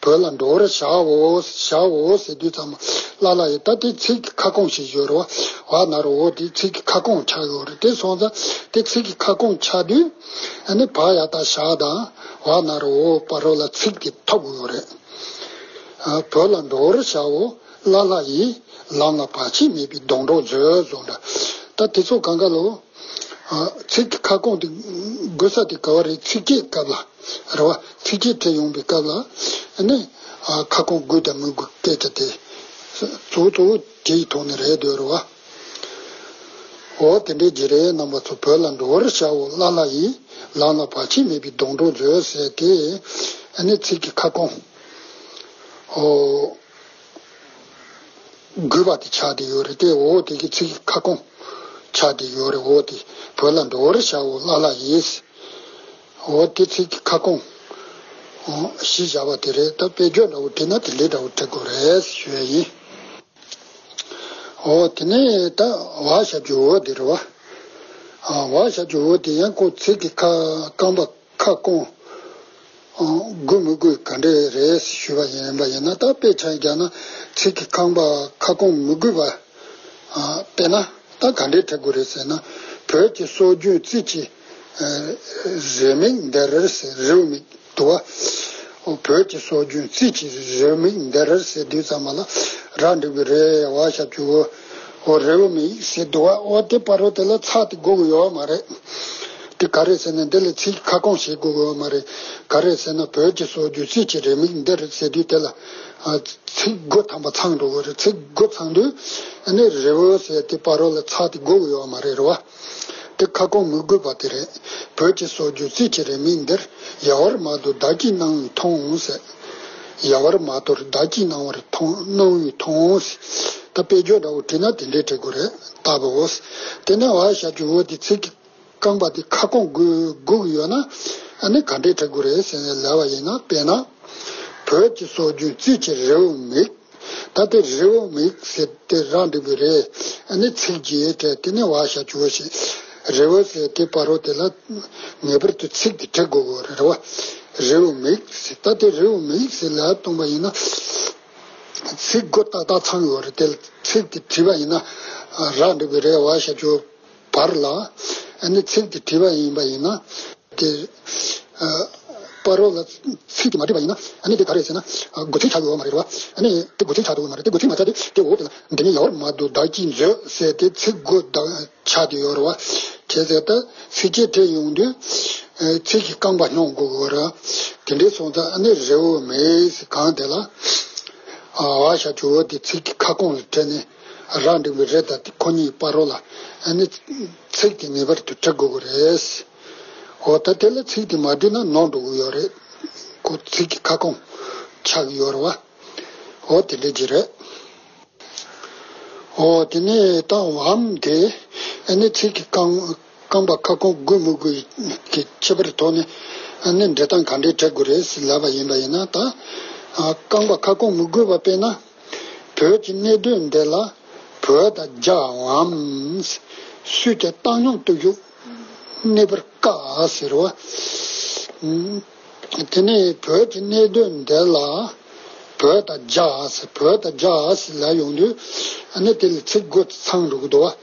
བོད་ལ་འགྲོ་བར་བྱའོ། བྱའོ་ཟེར་དུས་ཙམ་པ་ལ་ལྷ་ཡིས། ད་དེ་ཚིག་གི་ཁ་སྐོང་ཞིག་ཡོད་རེད་བ། བ་ན་རོ་འོ་དེ་ཚིག་གི་ཁ་སྐོང་ཆགས་ཡོད་རེད། དེ་སོང་ཙང་དེ་ཚིག་གི་ཁ་སྐོང་ཆགས་དུས་ཨ་ནི་བ་ཡ་བཏགས་བྱ་དང་བ་ན་རོ་འོ་བར་རོ་ལ་ཚིག་དེ་ཐུག་ཡོད་རེད། ཨ། བོད་ལ་འགྲོ་བར་བྱའོ། ལ་ལྷ་ཡིས། ལམ་ལ་བར་ཆད་མེད་པའི་སྡུག་གྲོགས་མཛོད་གསུངས་འདྲ། ད་དེ་ཚོ་གང་ག་ལོ། ཨ། ཚིག་གི་ཁ་སྐོང་དེ་དགོས་ས་དེ་ག་བ་རེད། ཚིགས་བཅད་སྐབས་ལ་རེད་བ། ཚིགས་བཅད་བྲིས་ཡོང་པའི་སྐབས་ལ་ཨ་ནི། ཨ། ཁ་སྐོང་དགོས་དང་མི་དགོས་སྐད་ཆ་དེ་གཙོ་བོ་གཙོ་བོ་དེའི་ཐོག་ནས་རེད་འདོད་རེད་བ། འོ་དེ་འདྲའི་བརྗོད་རེད། རྣམ་པ་ཚོ། བོད་ལ་འགྲོ་བར་བྱའོ། ལ་ལྷ་ཡིས། ལམ་ལ་བར་ཆད་མེད་པའི་སྡུག་གྲོགས་མཛོད་ཟེར་དེ་ཨ་ནི་ཚིག་གི་ཁ་སྐོང་། འོ། དགོས་པ་དེ་ཆགས་བསྡད་ཡོད་རེད། དེ་འོ་དེ་གི་ཚིག་གི་ཁ་སྐོང་ཆགས་བསྡད་ཡོད་རེད། འོ་དེ་བོད་ལ་འགྲོ་བར་བྱའོ་ལ་ལ་ཡིན། འོ་དེ་ཚིག་གི་ཁ་སྐོང་གཞི་བཞག་པ་དེ་རེད། ད་དཔེ་བརྗོད་འདྲ་བོ་བྲིས་ན་དེ་འདྲའི་འདྲ་བོ་བྲི་དགོས་རེད་ཞུ་ཡ་ཡིན། འོ་དེ་ནས་ད་བ་ཞབས་ཀྱུ་འོ་དེ་རེད་བ། ཨ་བ་ཞབས་ཀྱུ་འོ་དེ་ཡང་ཁོ་ཚིག་གི་ཁ་རྐང་པ་ཁ་སྐོང་དགོས་མི་དགོས་ག་འདྲས་རེད་ཞུས་པ་ཡིན་པ་ཡིན་ན། ད་དཔེ་ཆ་རྒྱག་ན་ཚིག་གི་རྐང་པ་ཁ་སྐོང་མི་དགོས་པ། ཨ་དཔེར་ན་ད་ག་འདྲས་བྲི་དགོས་རེད་ཟེར་ན། བོད་ཀྱི་སྲོལ་རྒྱུན་རྩིས་ཀྱི་ཨ་རེའུ་མིག་འདིར་ཟེར། རེའུ་མིག་དུ་བ། བོད་ཀྱི་སྲོལ་རྒྱུན་རྩིས་ཀྱི་རེའུ་མིག་འདིར་ཟེར་དུས་ཙམ་པ་ལ་ར་འབྲི་བའི་རེ་བ་ཞབས་ཀྱུ་འོ། འོ་རེའུ་མིག་ཟེར་དུ་བ། འོ་དེ་བར་རོ་དེ་ལ་ཚ་དེ་དགོས་ཀྱི་ཡོད་མ་རེད། དེ་ག་རེད་ཟེར་ན་འདི་ལ་ཚིག་ཁ་སྐོང་བྱེད་དགོས་ཀྱི་ཡོད་མ་རེད། ག་རེད་ཟེར་ན་བོད་ཀྱི་སྲོལ་རྒྱུན་རྩིས་ཀྱི་རེའུ་མིག་འདིར་ཟེར་དུས་དེ་ལ་ཨ་ཚིག་མགོ་ཐམ་པ་ཚང་འགྲོ་གི་རེད། ཚིག་མགོ་ཚང་དུས་ཨ་ནི་རེའུ་ཟེར་དེ་བར་རོ་ལ་ཚ་དེ་དགོས་ཀྱི་ཡོད་མ་རེད། རེད་བ། དེ་ཁ་སྐོང་མི་དགོས་པ་དེ་རེད། བོད་ཀྱི་སྲོལ་རྒྱུན་རྩིས་ཀྱི་རེའུ་མིག་འདིར། ཡལ་བར་མ་དོར་བདག་གིས་གནང་བས་ཐོང་ཟེར། ཡལ་བར་མ་དོར་བདག་གིས་གནང་བར་ཐོང་། གནང་བས་ཐོང་ཟེར། ད་དཔེ་བརྗོད་འདྲ་བོ་བྲིས་ན་དེ་འདྲས་བྲི་དགོས་རེད། ལྟ་བུའོ། དེ་ནས་བ་ཞབས་ཀྱུ་འོ་དེ་ཚིག་གི་རྐང་པ་དེ་ཁ་སྐོང་དགོས་དགོས་ཀྱི་ཡོད་ན་ཨ་ནི་ག་འདྲས་བྲི་དགོས་རེད་ཟེར་ནས་ལབ་པ་ཡིན་ན། དཔེར་ན། བོད་ཀྱི་སྲོལ་རྒྱུན་རྩིས་ཀྱི་རེའུ་མིག་ད་དེ་རེའུ་མིག་ཟེར་དེ་ར་འབྲི་བའི་རེ། ཨ་ནི་ཚིག་གི་ཡེ་བྲིས། དེ་ནས་བ་ཞབས་ཀྱུ་འོ་ཞེས། རེའུ་ཟེར་དེ་བར་རོ་དེ་ལ་ངེས་པར་དུ་ཚིག་དེ་བྲི་དགོས་ཀྱི་རེད་བ། རེའུ་མིག་ཟེར། ད་དེ་རེའུ་མིག་ཟེར་ལབ་བཏང་པ་ཡིན་ན། ཚིག་མགོ་ཏག་ཏག་ཚང་ཡོད་རེད། དེ་ཚིག་དེ་བྲིས་པ་ཡིན་ན་ར་འབྲི་བའི་རེ་བ་ཞབས་ཀྱུ་འོ་བར་ལ་ཨ་ནི་ཚིག་དེ་བྲིས་པ་ཡིན་པ་ཡིན་ན། དེ་ཨ་བར་རོ་ལ་ཚིག་དེ་མ་བྲིས་པ་ཡིན་ན་ཨ་ནི་དེ་ག་རེད་ཟེར་ན། ཨ་དགོས་ཚིག་ཆགས་ཀྱི་ཡོད་མ་རེད། རེད་བ། ཨ་ནི་དེ་དགོས་ཚིག་ཆགས་ཀྱི་ཡོད་མ་རེད། དེ་དགོས་ཚིག་མ་ཆགས་དུས་དེ་འོ་དེ་ལ་འདི་ནི་ཡལ་བར་མ་དོར་བདག་གིས་མཛོད་ཟེར་དེ་ཚིག་མགོ་ད་ཆགས་བསྡད་ཡོད་རེད་བ། བྱས་ཙང་ད་ཚིགས་བཅད་བྲིས་ཡོང་དུས་ཨ་ཚིག་གི་རྐང་པ་སྙོམས་དགོས་ཀྱི་ཡོད་རེད། དེ་འདྲས་སོང་ཙང་ཨ་ནི་རེའུ་མིག་ཟེར་གང་དེ་ལ་ཨ་བ་ཞབས་ཀྱུ་འོ་དེ་ཚིག་གི་ཁ་སྐོང་ལ་བྲིས་ནས། ར་འབྲི་བའི་རེ་དང་དེ་ཁོ་གཉིས་བར་རོ་ལ་ཨ་ནི་ཚིག་དེ་ངེས་པར་དུ་བྲི་དགོས་ཀྱི་རེད། འོ་ད་དེ་ལ་ཚིག་དེ་མ་བྲིས་ན་ནོར་འགྲོ་གི་ཡོད་རེད། ཁོ་ཚིག་གི་ཁ་སྐོང་ཆགས་ཀྱི་ཡོད་རེད་བ། འོ་དེ་འདྲ་ཅིག་རེད། འོ་དེ་ནས་ད་བའམ་དེ་ཨ་ནི་ཚིག་གི་རྐང་རྐང་པ་ཁ་སྐོང་དགོས་མི་དགོས་ཀྱི་ཁྱད་པར་ཐོག་ནས་ཨ་ནི་འབྲི་སྟངས་ག་འདྲས་བྲི་དགོས་རེད་ཟེར་ལབ་པ་ཡིན་པ་ཡིན་ན། ད་ཨ་རྐང་པ་ཁ་སྐོང་མི་དགོས་པ་དཔེར་ན། བོད་ཀྱི་གནས་སྡོད་འདི་ལ་བོད་དང་རྒྱ་བའམ་སུས་ཀྱང་བཏང་སྙོམས་བཏུབ་ཡུལ་གནས་པར་དཀའ་ཟེར་བ། དེ་ནས་བོད་ཀྱི་གནས་སྡོད་འདི་ལ་བོད་དང་རྒྱ་ཟེར། བོད་དང་རྒྱ་ཟེར་ལབ་ཡོང་དུས་ཨ་ནི་དེ་ལ་ཚིག་མགོ་ཚང་འགྲོ་གི་འདུག་བ།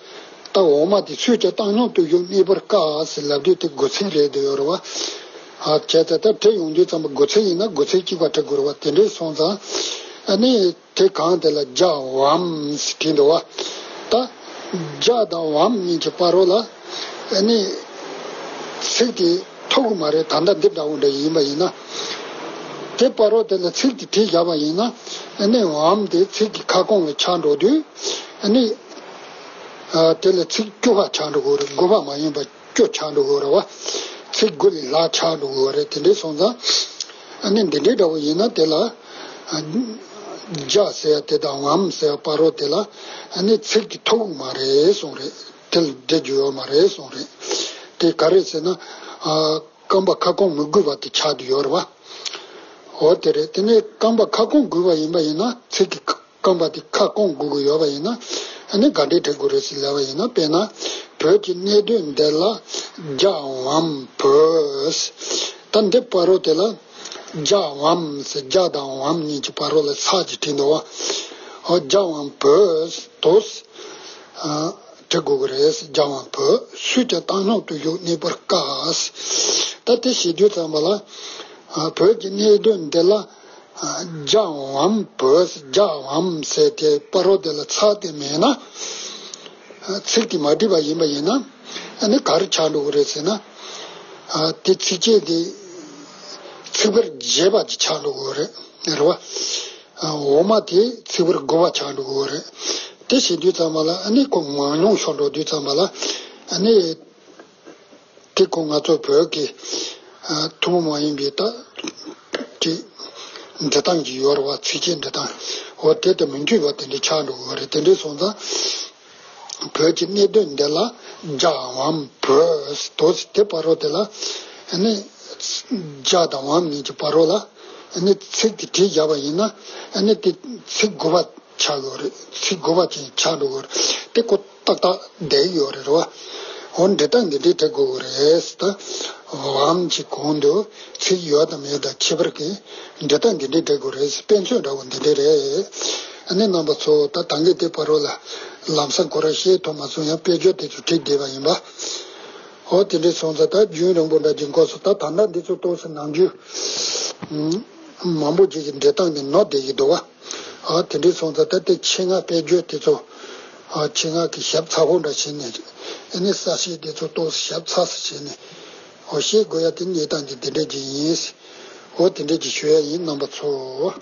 ད་འོག་མ་དེ་སུས་ཀྱང་བཏང་སྙོམས་བཏུབ་ཡུལ་གནས་པར་དཀའ་ཟེར་ལབ་དུས་དེ་དགོས་ཚིག་རེད་འདུག་ཡོད་རེད་བ། ཨ་བྱས་ཙང་ད་བྲིས་ཡོང་དུས་ཙམ་པ་དགོས་ཚིག་ཡིན་ན་དགོས་ཚིག་གཅིག་པ་བྲི་དགོས་རེད་བ། དེ་འདྲས་སོང་ཙང་ཨ་ནི། དེ་གང་དེ་ལ་རྒྱ་བའམ་ཟེར་བྲིས་འདུག་བ། ད་རྒྱ་དང་བའམ་གཉིས་ཀྱི་བར་རོ་ལ་ཨ་ནི་ཚིག་དེ་ཐུག་གི་མ་རེད། ད་ལྟ་འདི་འདྲ་བོ་འདྲ་ཡིན་པ་ཡིན་ན། དེ་བར་རོ་དེ་ལ་ཚིག་དེ་བྲིས་བཞག་པ་ཡིན་ན་ཨ་ནི་བའམ་དེ་ཚིག་གི་ཁ་སྐོང་ལ་ཆགས་འགྲོ་དུས་ཨ་ནི་ཨ་དེ་ལ་ཚིག་སྐྱོ་བ་ཆགས་འགྲོ་གི་རེད། དགོས་པ་མ་ཡིན་པ། སྐྱོ་ཆགས་འགྲོ་གི་རེད་བ། ཚིག་མགོ་ལས་ལ་ཆགས་འགྲོ་གི་རེད། དེ་འདྲས་སོང་ཙང་ཨ་ནི་འདི་འདྲའི་འདྲ་བོ་ཡིན་ན་དེ་ལ་ཨ་རྒྱ་ཟེར་ཡ་དེ་དང་བའམ་ཟེར་ཡ་བར་རོ་དེ་ལ་ཨ་ནི་ཚིག་དེ་ཐུག་མ་རེད་གསུངས་རེད། དེ་ལ་འབྲི་རྒྱུ་ཡོད་མ་རེད་གསུངས་རེད། དེ་ག་རེད་ཟེར་ན་ཨ་རྐང་པ་ཁ་སྐོང་མི་དགོས་པ་དེ་ཆགས་བསྡད་ཡོད་རེད་བ། འོ་དེ་རེད། དེ་ནས་རྐང་པ་ཁ་སྐོང་དགོས་པ་ཡིན་པ་ཡིན་ན་ཚིག་གི་རྐང་པ་དེ་ཁ་སྐོང་དགོས་ཀྱི་ཡོད་པ་ཡིན་ན་ཨ་ནི་ག་འདྲས་བྲི་དགོས་རེད་ཟེར་ལབ་པ་ཡིན་ན། དཔེར་ན། བོད་ཀྱི་གནས་སྡོད་འདི་ལ་རྒྱ་བའམ་བོད། ད་འདི་བར་རོ་དེ་ལ་རྒྱ་བའམ་ཟེར། རྒྱ་དང་བའམ་གཉིས་ཀྱི་བར་རོ་ལ་ས་ཅིག་བྲིས་འདུག་བ། འོ་རྒྱ་བའམ་བོད་དོ། ཨ་བྲི་དགོས་ཀྱི་རེད། རྒྱ་བའམ་བོད། སུས་ཀྱང་བཏང་སྙོམས་བཏུབ་ཡུལ་གནས་པར་དཀའ། ད་དེ་བྱེད་དུས་ཙམ་པ་ལ་ཨ་བོད་ཀྱི་གནས་སྡོད་འདི་ལ། རྒྱ་བའམ་བོད། རྒྱ་བའམ་ཟེར་དེ་བར་རོ་དེ་ལ་ཚ་དེ་མེད་ན། ཚིག་དེ་མ་བྲིས་པ་ཡིན་པ་ཡིན་ན་ཨ་ནི་ག་རེ་ཆགས་འགྲོ་གི་རེད་ཟེར་ན། དེ་ཚིགས་བཅད་དེ་ཚིག་བར་རྒྱས་པ་ཅིག་ཆགས་འགྲོ་གི་རེད། རེད་བ། འོག་མ་དེ་ཚིག་བར་རྒོད་པ་ཆགས་འགྲོ་གི་རེད། དེ་བྱེད་དུས་ཙམ་པ་ལ་ཨ་ནི་ཁོ་མང་ཉུང་ཤོར་འགྲོ་དུས་ཙམ་པ་ལ་ཨ་ནི། དེ་ཁོ་ང་ཚོ་བོད་ཀྱི་ཨ་ཐུན་མོང་མ་ཡིན་པའི་ད་ཀྱི་འབྲི་སྟངས་ཀྱི་ཡོད་རེད་བ། ཚིགས་བཅད་འབྲི་སྟངས། འོ་དེ་དེ་མི་འཐུས་པ་དེ་འདྲའི་ཆགས་འགྲོ་གི་རེད། དེ་འདྲའི་སོང་ཙང་བོད་ཀྱི་གནད་དོན་འདི་ལ་རྒྱ་བམ་བོད་དོ་ཟེར་དེ་བར་རོ་དེ་ལ་ཨ་ནི་རྒྱ་དང་བམ་གཉིས་ཀྱི་བར་རོ་ལ་ཨ་ནི་ཚིག་དེ་བྲིས་བཞག་པ་ཡིན་ན་ཨ་ནི་དེ་ཚིག་དགུ་པ་ཆགས་ཡོད་རེད། ཚིག་དགུ་པ་ཅན་ཆགས་འགྲོ་གི་རེད། དེ་ཁོ་ཏག་ཏག་བསྡད་ཡོད་རེད་རོ། འོ་འབྲི་སྟངས་འདི་འདྲའི་འབྲི་དགོས་ཀྱི་རེད་ཟེར། ད་བམ་གྱི་གོང་དུ་ཚིག་ཡོད་དང་མེད་དང་ཁྱད་པར་གྱི་འབྲི་སྟངས་འདི་འདྲའི་འབྲི་དགོས་རེད་ཟེར། དཔེ་མཚོན་འདྲ་བོ་འདི་འདྲའི་རེད། ཨ་ནི་རྣམ་པ་ཚོ་ད་ད་གིན་དེ་བར་རོ་ལ་ལམ་སང་ཁོ་རང་ཤེས་ཐུབ་མ་སོང་ཡང་དཔེ་བརྗོད་དེ་ཚོ་བྲིས་བསྡད་པ་ཡིན་པ། འོ་དེ་འདྲའི་སོང་ཙང་ད་རྒྱུན་རིང་པོ་འདྲ་གྱི་འགོ་སོ། ད་ད་ལྟ་འདི་ཚོ་ཏོག་ཙམ་ནམ་རྒྱུན་མང་པོ་ཅིག་གི་འབྲི་སྟངས་ནི་ནོར་བསྡད་ཀྱི་འདུག་བ། ཨ་དེ་འདྲའི་སོང་ཙང་ད་ལྟའི་ཆེད་མངགས་དཔེ་བརྗོད་དེ་ཚོ་ཨ་ཆེད་མངགས་ཀྱི་ཞབས་ཚ་པོ་འདྲ་བྱས་ནས་ཨ་ནི་གསལ་བཤད་དེ་ཚོ་ཏོག་ཙམ་ཞབས་ཚ་ཙམ་བྱས་ནས་འོ་བཤད་དགོས་ཡ་དེ་གནས་སྟངས་ཀྱི་དེ་འདྲ་ཅིག་ཡིན། འོ་དེ་འདྲ་ཅིག་ཞུ་ཡ་ཡིན་རྣམ་པ་ཚོ།